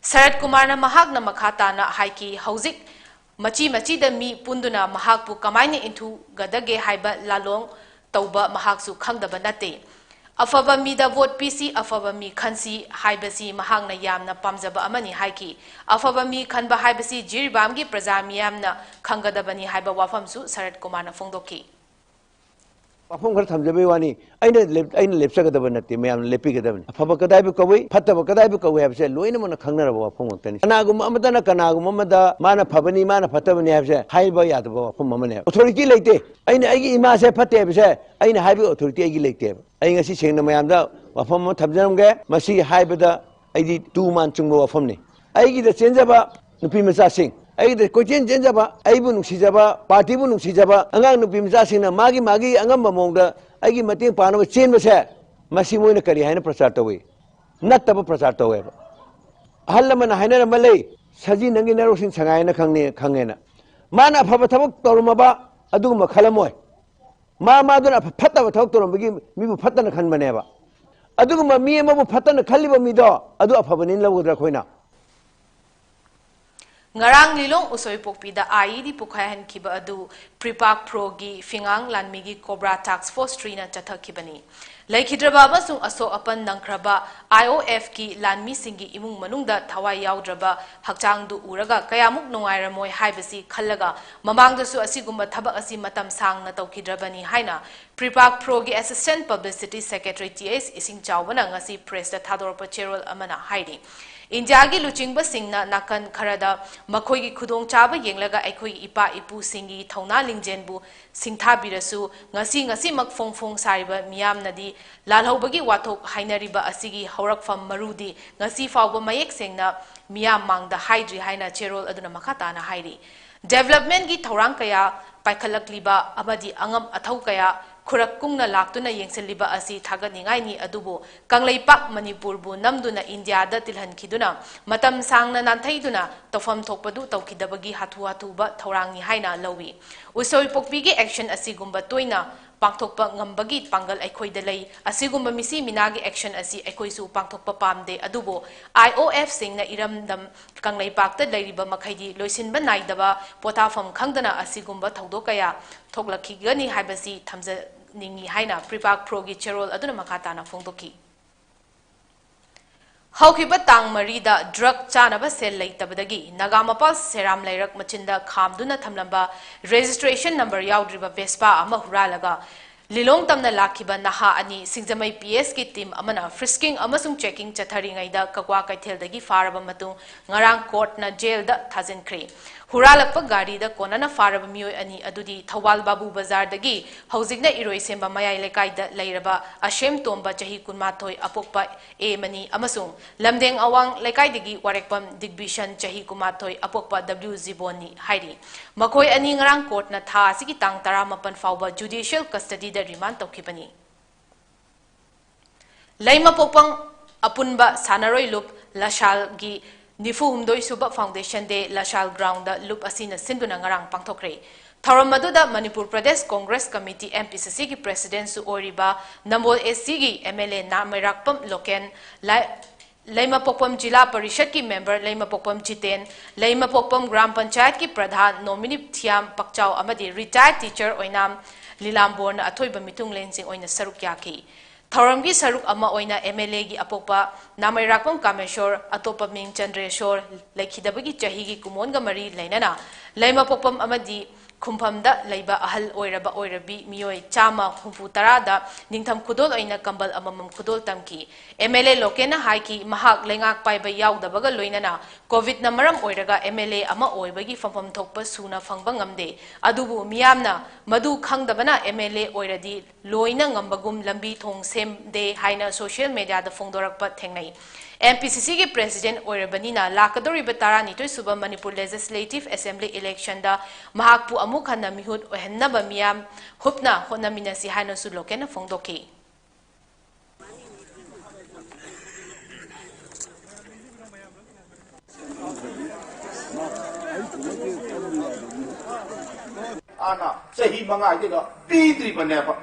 ꯁꯔꯠ ꯀꯨꯃꯥꯔꯅ ꯃꯍꯥꯛꯅ ꯃꯈꯥ ꯇꯥꯅ ꯍꯥꯏꯈꯤ, ꯍꯧꯖꯤꯛ ꯃꯆꯤ ꯃꯆꯤꯗ ꯃꯤ ꯄꯨꯟꯗꯨꯅ ꯃꯍꯥꯛꯄꯨ ꯀꯃꯥꯏꯅ ꯏꯟꯊꯨꯒꯗꯒꯦ ꯍꯥꯏꯕ ꯂꯥꯂꯣꯡ ꯇꯧꯕ ꯃꯍꯥꯛꯁꯨ ꯈꯪꯗꯕ ꯅꯠꯇꯦ꯫ ꯑꯐꯕ ꯃꯤꯗ vote ꯄꯤꯁꯤ, ꯑꯐꯕ ꯃꯤ ꯈꯟꯁꯤ ꯍꯥꯏꯕꯁꯤ ꯃꯍꯥꯛꯅ ꯌꯥꯝꯅ ꯄꯥꯝꯖꯕ ꯑꯃꯅꯤ ꯍꯥꯏꯈꯤ꯫ ꯑꯐꯕ ꯃꯤ ꯈꯟꯕ ꯍꯥꯏꯕꯁꯤ ꯖꯤꯔꯤꯕꯥꯝꯒꯤ ꯄ꯭ꯔꯖꯥ ꯃꯤꯌꯥꯝꯅ ꯈꯪꯒꯗꯕꯅꯤ ꯍꯥꯏꯕ ꯋꯥꯐꯝꯁꯨ ꯁꯔꯠ ꯀꯨꯃꯥꯔꯅ ꯐꯣꯡꯗꯣꯛꯈꯤ꯫ ꯋꯥꯐꯝ ꯈꯔ ꯊꯝꯖꯕꯒꯤ ꯋꯥꯅꯤ꯫ ꯑꯩꯅ ꯂꯦꯞ- ꯑꯩꯅ ꯂꯦꯞꯆꯒꯗꯕ ꯅꯠꯇꯦ, ꯃꯌꯥꯝꯅ ꯂꯦꯞꯄꯤꯒꯗꯕꯅꯤ꯫ ꯑꯐꯕ ꯀꯗꯥꯏꯕꯨ ꯀꯧꯏ, ꯐꯠꯇꯕ ꯀꯗꯥꯏꯕꯨ ꯀꯧꯏ ꯍꯥꯏꯕꯁꯦ ꯂꯣꯏꯅꯃꯛꯅ ꯈꯪꯅꯔꯕ ꯋꯥꯐꯝ ꯉꯥꯛꯇꯅꯤ꯫ ꯀꯅꯥꯒꯨꯝꯕ ꯑꯃꯠꯇꯅ ꯀꯅꯥꯒꯨꯝꯕ ꯑꯃꯗ ꯃꯥꯅ ꯐꯕꯅꯤ, ꯃꯥꯅ ꯐꯠꯇꯕꯅꯤ ꯍꯥꯏꯕꯁꯦ ꯍꯥꯏꯕ ꯌꯥꯗꯕ ꯋꯥꯐꯝ ꯑꯃꯅꯦꯕ꯫ Authority ꯂꯩꯇꯦ꯫ ꯑꯩꯅ ꯑꯩꯒꯤ ꯏꯃꯥꯁꯦ ꯐꯠꯇꯦ ꯍꯥꯏꯕꯁꯦ ꯑꯩꯅ ꯍꯥꯏꯕꯒꯤ authority ꯑꯩꯒꯤ ꯂꯩꯇꯦꯕ꯫ ꯑꯩ ꯉꯁꯤ ꯁꯦꯡꯅ ꯃꯌꯥꯝꯗ ꯋꯥꯐꯝ ꯑꯃ ꯊꯝꯖꯔꯝꯒꯦ꯫ ꯃꯁꯤ ꯍꯥꯏꯕꯗ ꯑꯩꯗꯤ ꯇꯨ ꯃꯥꯟ ꯆꯨꯡꯕ ꯋꯥꯐꯝꯅꯤ꯫ ꯑꯩꯒꯤꯗ ꯆꯦꯟꯖꯕ ꯅꯨꯄꯤ ꯃꯆꯥꯁꯤꯡ, ꯑꯩꯒꯤꯗ ꯀꯣꯏꯆꯦꯟ ꯆꯦꯟꯖꯕ, ꯑꯩꯕꯨ ꯅꯨꯡꯁꯤꯖꯕ, ꯄꯥꯔꯇꯤꯕꯨ ꯅꯨꯡꯁꯤꯖꯕ ꯑꯉꯥꯡ ꯅꯨꯄꯤ ꯃꯆꯥꯁꯤꯡꯅ ꯃꯥꯒꯤ ꯃꯥꯒꯤ ꯑꯉꯝꯕ ꯃꯑꯣꯡꯗ ꯑꯩꯒꯤ ꯃꯇꯦꯡ ꯄꯥꯡꯅꯕ ꯆꯦꯟꯕꯁꯦ, ꯃꯁꯤ ꯃꯣꯏꯅ ꯀꯔꯤ ꯍꯥꯏꯅ ꯄ꯭ꯔꯆꯥꯔ ꯇꯧꯏ? ꯅꯠꯇꯕ ꯄ꯭ꯔꯆꯥꯔ ꯇꯧꯋꯦꯕ꯫ ꯑꯍꯜ ꯂꯃꯟꯅ ꯍꯥꯏꯅꯔꯝꯕ ꯂꯩ, "ꯁꯖꯤ, ꯅꯪꯒꯤ ꯅꯔꯣꯛꯁꯤꯡ ꯁꯉꯥꯏꯅ ꯈꯪꯅꯤ, ꯈꯪꯉꯦꯅ"꯫ ꯃꯥꯅ ꯑꯐꯕ ꯊꯕꯛ ꯇꯧꯔꯝꯃꯕ ꯑꯗꯨꯒꯨꯝꯕ ꯈꯜꯂꯝꯃꯣꯏ꯫ ꯃꯥ ꯃꯥꯗꯨꯅ ꯑꯐ- ꯐꯠꯇꯕ ꯊꯕꯛ ꯇꯧꯔꯝꯕꯒꯤ ꯃꯤꯕꯨ ꯐꯠꯇꯅ ꯈꯟꯕꯅꯦꯕ꯫ ꯑꯗꯨꯒꯨꯝꯕ ꯃꯤ ꯑꯃꯕꯨ ꯐꯠꯇꯅ ꯈꯜꯂꯤꯕ ꯃꯤꯗꯣ ꯑꯗꯨ ꯑꯐꯕꯅꯤꯅ ꯂꯧꯒꯗ꯭ꯔꯥ ꯑꯩꯈꯣꯏꯅ? ꯉꯔꯥꯡ ꯂꯤꯂꯣꯡ ꯎꯁꯣꯏꯄꯣꯛꯄꯤꯗ IED ꯄꯣꯈꯥꯏꯍꯟꯈꯤꯕ ꯑꯗꯨ PREPAK-PROꯒꯤ ꯐꯤꯉꯥꯡ ꯂꯥꯟꯃꯤꯒꯤ COBRA task force three ꯅ ꯆꯠꯊꯈꯤꯕꯅꯤ꯫ ꯂꯩꯈꯤꯗ꯭ꯔꯕ ꯑꯃꯁꯨꯡ ꯑꯁꯣꯛ ꯑꯄꯟ ꯅꯪꯈ꯭ꯔꯕ IOFꯀꯤ ꯂꯥꯟꯃꯤꯁꯤꯡꯒꯤ ꯏꯃꯨꯡ ꯃꯅꯨꯡꯗ ꯊꯋꯥꯏ ꯌꯥꯎꯗ꯭ꯔꯕ ꯍꯛꯆꯥꯡꯗꯨ ꯎꯔꯒ ꯀꯌꯥꯃꯨꯛ ꯅꯨꯡꯉꯥꯏꯔꯝꯃꯣꯏ ꯍꯥꯏꯕꯁꯤ ꯈꯜꯂꯒ ꯃꯃꯥꯡꯗꯁꯨ ꯑꯁꯤꯒꯨꯝꯕ ꯊꯕꯛ ꯑꯁꯤ ꯃꯇꯝ ꯁꯥꯡꯅ ꯇꯧꯈꯤꯗ꯭ꯔꯕꯅꯤ ꯍꯥꯏꯅ PREPAK-PROꯒꯤ Assistant Publicity Secretary Th ꯏꯁꯤꯡꯆꯥꯎꯕꯅ ꯉꯁꯤ press ꯇ ꯊꯥꯗꯣꯔꯛꯄ ꯆꯦꯔꯣꯜ ꯑꯃꯅ ꯍꯥꯏꯔꯤ꯫ ꯏꯟꯗꯤꯌꯥꯒꯤ ꯂꯨꯆꯤꯡꯕꯁꯤꯡꯅ ꯅꯥꯀꯟ ꯈꯔꯗ ꯃꯈꯣꯏꯒꯤ ꯈꯨꯗꯣꯡꯆꯥꯕ ꯌꯦꯡꯂꯒ ꯑꯩꯈꯣꯏꯒꯤ ꯏꯄꯥ ꯏꯄꯨꯁꯤꯡꯒꯤ ꯊꯧꯅꯥ ꯂꯤꯡꯖꯦꯜꯕꯨ ꯁꯤꯡꯊꯥꯕꯤꯔꯁꯨ, ꯉꯁꯤ ꯉꯁꯤꯃꯛ ꯐꯣꯡ ꯐꯣꯡ ꯁꯥꯔꯤꯕ ꯃꯤꯌꯥꯝꯅꯗꯤ ꯂꯥꯜꯍꯧꯕꯒꯤ ꯋꯥꯊꯣꯛ ꯍꯥꯏꯅꯔꯤꯕ ꯑꯁꯤꯒꯤ ꯍꯧꯔꯛꯐꯝ ꯃꯔꯨꯗꯤ ꯉꯁꯤ ꯐꯥꯎꯕ ꯃꯌꯦꯛ ꯁꯦꯡꯅ ꯃꯤꯌꯥꯝ ꯃꯥꯡꯗ ꯍꯥꯏꯗ꯭ꯔꯤ ꯍꯥꯏꯅ ꯆꯦꯔꯣꯜ ꯑꯗꯨꯅ ꯃꯈꯥ ꯇꯥꯅ ꯍꯥꯏꯔꯤ꯫ Developmentꯀꯤ ꯊꯧꯔꯥꯡ ꯀꯌꯥ ꯄꯥꯏꯈꯠꯂꯛꯂꯤꯕ ꯑꯃꯗꯤ ꯑꯉꯝ ꯑꯊꯧ ꯀꯌꯥ ꯈꯨꯔꯛ ꯀꯨꯡꯅ ꯂꯥꯛꯇꯨꯅ ꯌꯦꯡꯁꯤꯜꯂꯤꯕ ꯑꯁꯤ ꯊꯥꯒꯠꯅꯤꯡꯉꯥꯏꯅꯤ꯫ ꯑꯗꯨꯕꯨ ꯀꯪꯂꯩꯄꯥꯛ ꯃꯅꯤꯄꯨꯔꯕꯨ ꯅꯝꯗꯨꯅ ꯏꯟꯗꯤꯌꯥꯗ ꯇꯤꯜꯍꯟꯈꯤꯗꯨꯅ ꯃꯇꯝ ꯁꯥꯡꯅ ꯅꯥꯟꯊꯩꯗꯨꯅ ꯇꯧꯐꯝ ꯊꯣꯛꯄꯗꯨ ꯇꯧꯈꯤꯗꯕꯒꯤ ꯍꯥꯊꯨ ꯍꯥꯊꯨꯕ ꯊꯧꯔꯥꯡꯅꯤ ꯍꯥꯏꯅ ꯂꯧꯏ꯫ ꯎꯁꯣꯏꯄꯣꯛꯄꯤꯒꯤ action ꯑꯁꯤꯒꯨꯝꯕ ꯇꯣꯏꯅ ꯄꯥꯡꯊꯣꯛꯄ ꯉꯝꯕꯒꯤ ꯄꯥꯡꯒꯜ ꯑꯩꯈꯣꯏꯗ ꯂꯩ꯫ ꯑꯁꯤꯒꯨꯝꯕ ꯃꯤꯁꯤ ꯃꯤꯅꯥꯒꯤ action ꯑꯁꯤ ꯑꯩꯈꯣꯏꯁꯨ ꯄꯥꯡꯊꯣꯛꯄ ꯄꯥꯝꯗꯦ꯫ ꯑꯗꯨꯕꯨ I O F ꯁꯤꯡꯅ ꯏꯔꯝꯗꯝ ꯀꯪꯂꯩꯄꯥꯛꯇ ꯂꯩꯔꯤꯕ ꯃꯈꯩꯗꯤ ꯂꯣꯏꯁꯤꯟꯕ ꯅꯥꯏꯗꯕ ꯄꯣꯊꯥꯐꯝ ꯈꯪꯗꯅ ꯑꯁꯤꯒꯨꯝꯕ ꯊꯧꯗꯣꯛ ꯀꯌꯥ ꯊꯣꯛꯂꯛꯈꯤꯒꯅꯤ ꯍꯥꯏꯕꯁꯤ ꯊꯝꯖꯅꯤꯡꯏ ꯍꯥꯏꯅ ꯄ꯭ꯔꯤꯄꯥꯛ ꯄ꯭ꯔꯣꯒꯤ ꯆꯦꯔꯣꯜ ꯑꯗꯨꯅ ꯃꯈꯥ ꯇꯥꯅ ꯐꯣꯡꯗꯣꯛꯈꯤ꯫ ꯍꯧꯈꯤꯕ ꯇꯥꯡ ꯃꯔꯤꯗ drug ꯆꯥꯅꯕ ꯁꯦꯜ ꯂꯩꯇꯕꯗꯒꯤ ꯅꯥꯒꯥꯃꯄꯥꯜ ꯁꯦꯔꯥꯝ ꯂꯩꯔꯛ ꯃꯆꯤꯟꯗ ꯈꯥꯝꯗꯨꯅ ꯊꯝꯂꯝꯕ registration number ꯌꯥꯎꯗ꯭ꯔꯤꯕ Vespa ꯑꯃ ꯍꯨꯔꯥꯜꯂꯒ ꯂꯤꯂꯣꯡ ꯇꯝꯅ ꯂꯥꯛꯈꯤꯕ ꯅꯍꯥ ꯑꯅꯤ ꯁꯤꯡꯖꯃꯩ P S ꯀꯤ team ꯑꯃꯅ frisking ꯑꯃꯁꯨꯡ checking ꯆꯠꯊꯔꯤꯉꯩꯗ ꯀꯛꯋꯥ ꯀꯩꯊꯦꯜꯗꯒꯤ ꯐꯥꯔꯕ ꯃꯇꯨꯡ ꯉꯔꯥꯡ courtꯅ jailꯗ ꯊꯥꯖꯤꯟꯈ꯭ꯔꯦ꯫ ꯍꯨꯔꯥꯜꯂꯛꯄ ꯒꯥꯔꯤꯗ ꯀꯣꯟꯅꯅ ꯐꯥꯔꯕ ꯃꯤꯑꯣꯏ ꯑꯅꯤ ꯑꯗꯨꯗꯤ ꯊꯧꯕꯥꯜ ꯕꯥꯕꯨ ꯕꯖꯥꯔꯗꯒꯤ ꯍꯧꯖꯤꯛꯅ ꯏꯔꯣꯏꯁꯦꯝꯕ ꯃꯌꯥꯏ ꯂꯩꯀꯥꯏꯗ ꯂꯩꯔꯕ ꯑꯁꯦꯝ ꯇꯣꯝꯕ ꯆꯍꯤ ꯀꯨꯟꯃꯥꯊꯣꯏ ꯑꯄꯣꯛꯄ ꯑꯦ ꯃꯅꯤ ꯑꯃꯁꯨꯡ ꯂꯝꯗꯦꯡ ꯑꯋꯥꯡ ꯂꯩꯀꯥꯏꯗꯒꯤ ꯋꯥꯔꯦꯛꯄꯝ ꯗꯤꯒꯕꯤꯁꯟ ꯆꯍꯤ ꯀꯨꯟꯃꯥꯊꯣꯏ ꯑꯄꯣꯛꯄ ꯗꯕ꯭ꯂꯤꯎ ꯖꯤꯕꯣꯟꯅꯤ ꯍꯥꯏꯔꯤ꯫ ꯃꯈꯣꯏ ꯑꯅꯤ ꯉꯔꯥꯡ courtꯅ ꯊꯥ ꯑꯁꯤꯒꯤ ꯇꯥꯡ ꯇꯔꯥꯃꯥꯄꯟ ꯐꯥꯎꯕ judicial custodyꯗ remand ꯇꯧꯈꯤꯕꯅꯤ꯫ ꯂꯩꯃꯄꯣꯛꯄꯝ ꯑꯄꯨꯟꯕ ꯁꯥꯟꯅꯔꯣꯏ ꯂꯨꯞ ꯂꯁꯥꯜꯒꯤ ꯅꯤꯐꯨ ꯍꯨꯝꯗꯣꯏ ꯁꯨꯕ Foundation Day ꯂꯁꯥꯜ groundꯗ ꯂꯨꯞ ꯑꯁꯤꯅ ꯁꯤꯟꯗꯨꯅ ꯉꯔꯥꯡ ꯄꯥꯡꯊꯣꯛꯈ꯭ꯔꯦ꯫ ꯊꯧꯔꯝ ꯑꯗꯨꯗ Manipur Pradesh Congress committee, M P C Cꯒꯤ presidentꯁꯨ ꯑꯣꯏꯔꯤꯕ ꯅꯝꯕꯣꯜ A Cꯒꯤ M L A ꯅꯥꯃꯩꯔꯥꯛꯄꯝ ꯂꯣꯀꯦꯟ, ꯂꯥꯏ-, ꯂꯩꯃꯄꯣꯛꯄꯝ ꯖꯤꯂꯥ ꯄꯔꯤꯁꯠꯀꯤ member ꯂꯩꯃꯄꯣꯛꯄꯝ ꯖꯤꯇꯦꯟ, ꯂꯩꯃꯄꯣꯛꯄꯝ ꯒ꯭ꯔꯥꯝ ꯄꯟꯆꯥꯌꯠꯀꯤ ꯄ꯭ꯔꯙꯥꯟ ꯅꯣꯃꯤꯅꯤ ꯊꯤꯌꯥꯝ ꯄꯛꯆꯥꯎ ꯑꯃꯗꯤ retired teacher ꯑꯣꯏꯅꯥꯝ ꯂꯤꯂꯥꯝꯕꯣꯔꯅ ꯑꯊꯣꯏꯕ ꯃꯤꯊꯨꯡꯂꯦꯟꯁꯤꯡ ꯑꯣꯏꯅ ꯁꯔꯨꯛ ꯌꯥꯈꯤ꯫ ꯊꯧꯔꯝꯒꯤ ꯁꯔꯨꯛ ꯑꯃ ꯑꯣꯏꯅ M L Aꯒꯤ ꯑꯄꯣꯛꯄ ꯅꯥꯃꯩꯔꯥꯛꯄꯝ ꯀꯥꯃꯦꯁꯣꯔ, ꯑꯇꯣꯞꯄ ꯃꯤꯡ ꯆꯟꯗ꯭ꯔꯦꯁꯣꯔ, ꯂꯩꯈꯤꯗꯕꯒꯤ ꯆꯍꯤꯒꯤ ꯀꯨꯝꯑꯣꯟꯒ ꯃꯔꯤ ꯂꯩꯅꯅ ꯂꯩꯃꯄꯣꯛꯄꯝ ꯑꯃꯗꯤ ꯈꯨꯝꯐꯝꯗ ꯂꯩꯕ ꯑꯍꯜ ꯑꯣꯏꯔꯕ ꯑꯣꯏꯔꯕꯤ ꯃꯤꯑꯣꯏ ꯆꯥꯝꯃ ꯍꯨꯝꯐꯨ ꯇꯔꯥꯗ ꯅꯤꯡꯊꯝ ꯈꯨꯗꯣꯜ ꯑꯣꯏꯅ ꯀꯝꯕꯜ ꯑꯃꯃꯝ ꯈꯨꯗꯣꯜ ꯇꯝꯈꯤ꯫ M L A ꯂꯣꯀꯦꯟꯅ ꯍꯥꯏꯈꯤ, ꯃꯍꯥꯛ ꯂꯩꯉꯥꯛ ꯄꯥꯏꯕ ꯌꯥꯎꯗꯕꯒ ꯂꯣꯏꯅꯅ COVIDꯅ ꯃꯔꯝ ꯑꯣꯏꯔꯒ M L A ꯑꯃ ꯑꯣꯏꯕꯒꯤ ꯐꯝꯐꯝ ꯊꯣꯛꯄ ꯁꯨꯅ ꯐꯪꯕ ꯉꯝꯗꯦ꯫ ꯑꯗꯨꯕꯨ ꯃꯤꯌꯥꯝꯅ ꯃꯗꯨ ꯈꯪꯗꯕꯅ M L A ꯑꯣꯏꯔꯗꯤ ꯂꯣꯏꯅ ꯉꯝꯕꯒꯨꯝ ꯂꯝꯕꯤ ꯊꯣꯡ ꯁꯦꯝꯗꯦ ꯍꯥꯏꯅ social mediaꯗ ꯐꯣꯡꯗꯣꯔꯛꯄ ꯊꯦꯡꯅꯩ꯫ ꯑꯦꯝ ꯄꯤ ꯁꯤ ꯁꯤꯒꯤ president ꯑꯣꯏꯔꯕꯅꯤꯅ ꯂꯥꯛꯀꯗꯧꯔꯤꯕ ꯇꯔꯥꯅꯤꯊꯣꯏ ꯁꯨꯕ ꯃꯅꯤꯄꯨꯔ Legislative Assembly electionꯗ ꯃꯍꯥꯛꯄꯨ ꯑꯃꯨꯛ ꯍꯟꯅ ꯃꯤꯍꯨꯠ ꯑꯣꯏꯍꯟꯅꯕ ꯃꯤꯌꯥꯝ ꯍꯨꯞꯅ ꯍꯣꯠꯅꯃꯤꯟꯅꯁꯤ ꯍꯥꯏꯅꯁꯨ ꯂꯣꯀꯦꯟꯅ ꯐꯣꯡꯗꯣꯛꯈꯤ꯫ ꯍꯥꯟꯅ ꯆꯍꯤ ꯃꯉꯥꯗꯒ ꯄꯤꯗ꯭ꯔꯤꯕꯅꯦꯕ꯫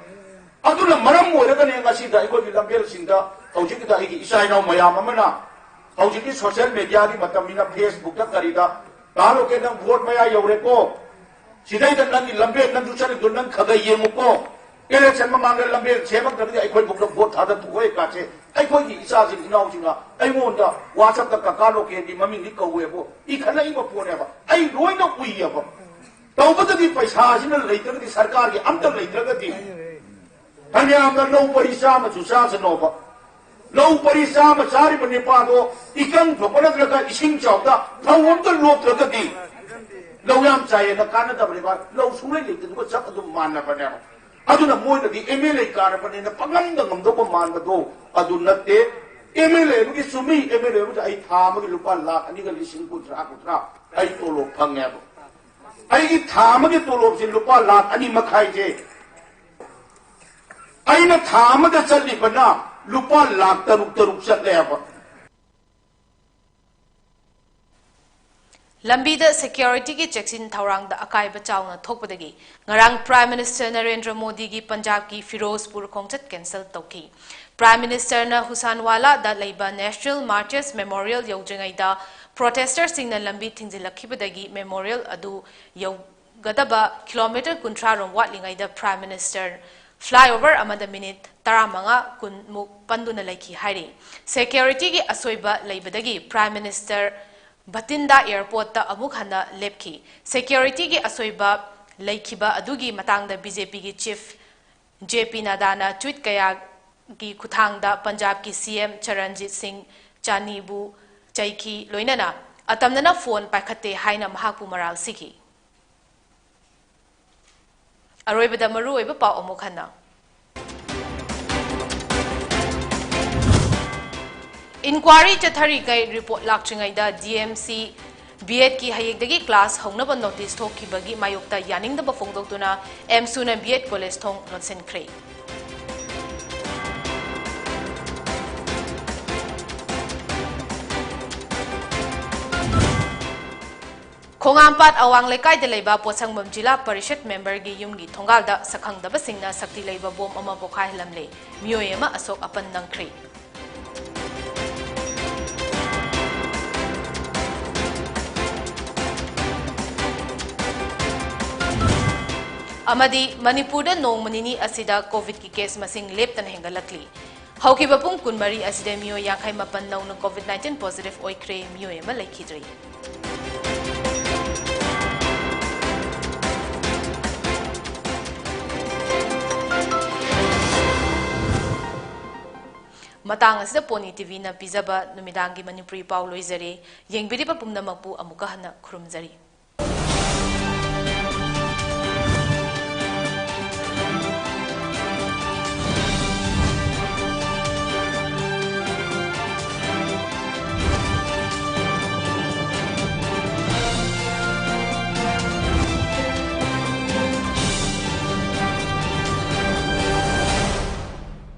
ꯑꯗꯨꯅ ꯃꯔꯝ ꯑꯣꯏꯔꯒꯅꯦ ꯉꯁꯤꯗ ꯑꯩꯈꯣꯏꯒꯤ ꯂꯝꯕꯦꯜꯁꯤꯡꯗ ꯍꯧꯖꯤꯛꯀꯤꯗ ꯑꯩꯒꯤ ꯏꯆꯥ ꯏꯅꯥꯎ ꯃꯌꯥꯝ ꯑꯃꯅ ꯍꯧꯖꯤꯛꯀꯤ social mediaꯒꯤ ꯃꯇꯝꯅꯤꯅ Facebookꯇ ꯀꯔꯤꯗ, "ꯇꯥ ꯂꯣꯀꯦꯟ, ꯅꯪ vote ꯃꯌꯥ ꯌꯧꯔꯦꯀꯣ, ꯁꯤꯗꯩꯗ ꯅꯪꯒꯤ ꯂꯝꯕꯦꯜ ꯅꯪꯁꯨ ꯆꯠꯂꯤꯗꯣ ꯅꯪ ꯈꯔ ꯈꯔ ꯌꯦꯡꯉꯨꯀꯣ, election ꯃꯃꯥꯡꯗ ꯂꯝꯕꯦꯜ ꯁꯦꯝꯃꯛꯇ꯭ꯔꯒꯗꯤ ꯑꯩꯈꯣꯏ ꯐꯥꯎꯗ vote ꯊꯥꯗ ꯊꯣꯛꯑꯣꯏ" ꯀꯥꯁꯦ ꯑꯩꯈꯣꯏꯒꯤ ꯏꯆꯥꯁꯤꯡ ꯏꯅꯥꯎꯁꯤꯡꯅ ꯑꯩꯉꯣꯟꯗ WhatsAppꯇ "ꯀꯀꯥ ꯂꯣꯀꯦꯟꯒꯤ ꯃꯃꯤꯡꯗꯤ ꯀꯧꯋꯦꯕꯨ" ꯏꯈꯠꯂꯛꯏꯕ ꯄꯣꯠꯅꯦꯕ꯫ ꯑꯩ ꯂꯣꯏꯅ ꯎꯏꯌꯦꯕ꯫ ꯇꯧꯕꯇꯗꯤ ꯄꯩꯁꯥꯁꯤꯅ ꯂꯩꯇ꯭ꯔꯒꯗꯤ, ꯁꯔꯀꯥꯔꯒꯤ ꯑꯝꯇ ꯂꯩꯇ꯭ꯔꯒꯗꯤ, ꯐꯅꯌꯥꯝꯅ ꯂꯧ ꯄꯔꯤ ꯆꯥꯝꯃꯁꯨ ꯆꯥꯁꯅꯣꯕ, ꯂꯧ ꯄꯔꯤ ꯆꯥꯝꯃ ꯆꯥꯔꯤꯕ ꯅꯤꯄꯥꯗꯣ ꯏꯀꯪ ꯊꯣꯛꯄ ꯅꯠꯇ꯭ꯔꯒ ꯏꯁꯤꯡ ꯆꯥꯎꯗ ꯐꯧ ꯑꯝꯇ ꯂꯣꯛꯇ꯭ꯔꯒꯗꯤ, ꯂꯧ ꯌꯥꯝ ꯆꯥꯏꯌꯦꯅ ꯀꯥꯟꯅꯗꯕꯅꯦꯕ꯫ ꯂꯧ ꯁꯨꯡꯂꯩ ꯂꯩꯇꯗꯨꯒ ꯆꯞ ꯑꯗꯨꯝ ꯃꯥꯟꯅꯕꯅꯦꯕ꯫ ꯑꯗꯨꯅ ꯃꯣꯏꯅꯗꯤ MLA ꯀꯥꯔꯕꯅꯤꯅ ꯄꯪꯉꯝꯗ ꯉꯝꯗꯧꯕ ꯃꯥꯟꯕꯗꯣ ꯑꯗꯨ ꯅꯠꯇꯦ꯫ MLA ꯑꯃꯒꯤ, ꯆꯨꯝꯃꯤ, MLA ꯑꯃꯒꯤ ꯑꯩ ꯊꯥ ꯑꯃꯒꯤ ꯂꯨꯄꯥ ꯂꯥꯈ ꯑꯅꯤꯒ ꯂꯤꯁꯤꯡ ꯀꯨꯟꯊ꯭ꯔꯥ, ꯀꯨꯟꯊ꯭ꯔꯥ ꯑꯩ ꯇꯣꯂꯣꯞ ꯐꯪꯉꯦꯕ꯫ ꯑꯩꯒꯤ ꯊꯥ ꯑꯃꯒꯤ ꯇꯣꯂꯣꯞꯁꯦ ꯂꯨꯄꯥ ꯂꯥꯈ ꯑꯅꯤ ꯃꯈꯥꯏꯁꯦ, ꯑꯩꯅ ꯊꯥ ꯑꯃꯗ ꯆꯠꯂꯤꯕꯅ ꯂꯨꯄꯥ ꯂꯥꯈ ꯇꯔꯨꯛ, ꯇꯔꯨꯛ ꯆꯠꯂꯦꯕ꯫ ꯂꯝꯕꯤꯗ securityꯒꯤ ꯆꯦꯛꯁꯤꯟ ꯊꯧꯔꯥꯡꯗ ꯑꯀꯥꯏꯕ ꯆꯥꯎꯅ ꯊꯣꯛꯄꯗꯒꯤ ꯉꯔꯥꯡ Prime Minister ꯅꯔꯦꯟꯗ꯭ꯔ ꯃꯣꯗꯤꯒꯤ ꯄꯟꯖꯥꯕꯀꯤ ꯐꯤꯔꯣꯖꯄꯨꯔ ꯈꯣꯡꯆꯠ cancel ꯇꯧꯈꯤ꯫ Prime Ministerꯅ ꯍꯨꯁꯥꯟꯋꯥꯂꯥꯗ ꯂꯩꯕ National Martyrs Memorial ꯌꯧꯗ꯭ꯔꯤꯉꯩꯗ protestersꯁꯤꯡꯅ ꯂꯝꯕꯤ ꯊꯤꯡꯖꯤꯜꯂꯛꯈꯤꯕꯗꯒꯤ memorial ꯑꯗꯨ ꯌꯧ ꯒꯗꯕ ꯀꯤꯂꯣꯃꯤꯇꯔ ꯀꯨꯟꯊ꯭ꯔꯥ ꯔꯣꯝ ꯋꯥꯠꯂꯤꯉꯩꯗ Prime Minister flyover ꯑꯃꯗ minute ꯇꯔꯥꯃꯉꯥ ꯀꯨꯟ ꯃꯨꯛ ꯄꯟꯗꯨꯅ ꯂꯩꯈꯤ ꯍꯥꯏꯔꯤ꯫ Securityꯒꯤ ꯑꯁꯣꯏꯕ ꯂꯩꯕꯗꯒꯤ Prime Minister ꯕꯇꯤꯟꯗꯥ airportꯇ ꯑꯃꯨꯛ ꯍꯟꯅ ꯂꯦꯞꯈꯤ꯫ Securityꯒꯤ ꯑꯁꯣꯏꯕ ꯂꯩꯈꯤꯕ ꯑꯗꯨꯒꯤ ꯃꯇꯥꯡꯗ BJPꯒꯤ chief JP ꯅꯗꯥꯅ tweet ꯀꯌꯥꯒꯤ ꯈꯨꯠꯊꯥꯡꯗ ꯄꯟꯖꯥꯕꯀꯤ CM ꯆꯔꯟꯖꯤꯠ ꯁꯤꯡ ꯆꯥꯅꯤꯕꯨ ꯆꯩꯈꯤ, ꯂꯣꯏꯅꯅ ꯑꯇꯝꯅꯅ phone ꯄꯥꯏꯈꯠꯇꯦ ꯍꯥꯏꯅ ꯃꯍꯥꯛꯄꯨ ꯃꯔꯥꯜ ꯁꯤꯈꯤ꯫ ꯑꯔꯣꯏꯕꯗ ꯃꯔꯨꯑꯣꯏꯕ ꯄꯥꯎ ꯑꯃꯨꯛ ꯍꯟꯅ꯫ Inquiry ꯆꯠꯊꯔꯤꯉꯩ report ꯂꯥꯛꯇ꯭ꯔꯤꯉꯩꯗ D M C B.Ed ꯀꯤ ꯍꯌꯦꯡꯗꯒꯤ class ꯍꯧꯅꯕ notice ꯊꯣꯛꯈꯤꯕꯒꯤ ꯃꯥꯌꯣꯛꯇ ꯌꯥꯅꯤꯡꯗꯕ ꯐꯣꯡꯗꯣꯛꯇꯨꯅ ꯑꯦꯝꯁꯨꯅ B.Ed college ꯊꯣꯡ ꯂꯣꯟꯁꯤꯟꯈ꯭ꯔꯦ꯫ ꯈꯣꯡꯉꯥꯝꯄꯥꯠ ꯑꯋꯥꯡ ꯂꯩꯀꯥꯏꯗ ꯂꯩꯕ ꯄꯣꯠꯁꯪꯕꯝ ꯖꯤꯂꯥ ꯄꯔꯤꯁꯠ member ꯒꯤ ꯌꯨꯝꯒꯤ ꯊꯣꯡꯒꯥꯜꯗ ꯁꯛꯈꯪꯗꯕꯁꯤꯡꯅ ꯁꯛꯇꯤ ꯂꯩꯕ bomb ꯑꯃ ꯄꯣꯈꯥꯏꯍꯜꯂꯝꯂꯦ꯫ ꯃꯤꯑꯣꯏ ꯑꯃ ꯑꯁꯣꯛ ꯑꯄꯟ ꯅꯪꯈ꯭ꯔꯦ꯫ ꯑꯃꯗꯤ ꯃꯅꯤꯄꯨꯔꯗ ꯅꯣꯡꯃ ꯅꯤꯅꯤ ꯑꯁꯤꯗ COVID ꯀꯤ case ꯃꯁꯤꯡ ꯂꯦꯞꯇꯅ ꯍꯦꯟꯒꯠꯂꯛꯂꯤ꯫ ꯍꯧꯈꯤꯕ ꯄꯨꯡ ꯀꯨꯟꯃꯔꯤ ꯑꯁꯤꯗ ꯃꯤꯑꯣꯏ ꯌꯥꯡꯈꯩ ꯃꯥꯄꯟ ꯅꯧꯅ COVID nineteen positive ꯑꯣꯏꯈ꯭ꯔꯦ, ꯃꯤꯑꯣꯏ ꯑꯃ ꯂꯩꯈꯤꯗ꯭ꯔꯤ꯫ ꯃꯇꯥꯡ ꯑꯁꯤꯗ Pony TV ꯅ ꯄꯤꯖꯕ ꯅꯨꯃꯤꯗꯥꯡꯒꯤ ꯃꯅꯤꯄꯨꯔꯤ ꯄꯥꯎ ꯂꯣꯏꯖꯔꯦ꯫ ꯌꯦꯡꯕꯤꯔꯤꯕ ꯄꯨꯝꯅꯃꯛꯄꯨ ꯑꯃꯨꯛꯀ ꯍꯟꯅ ꯈꯨꯔꯨꯝꯖꯔꯤ꯫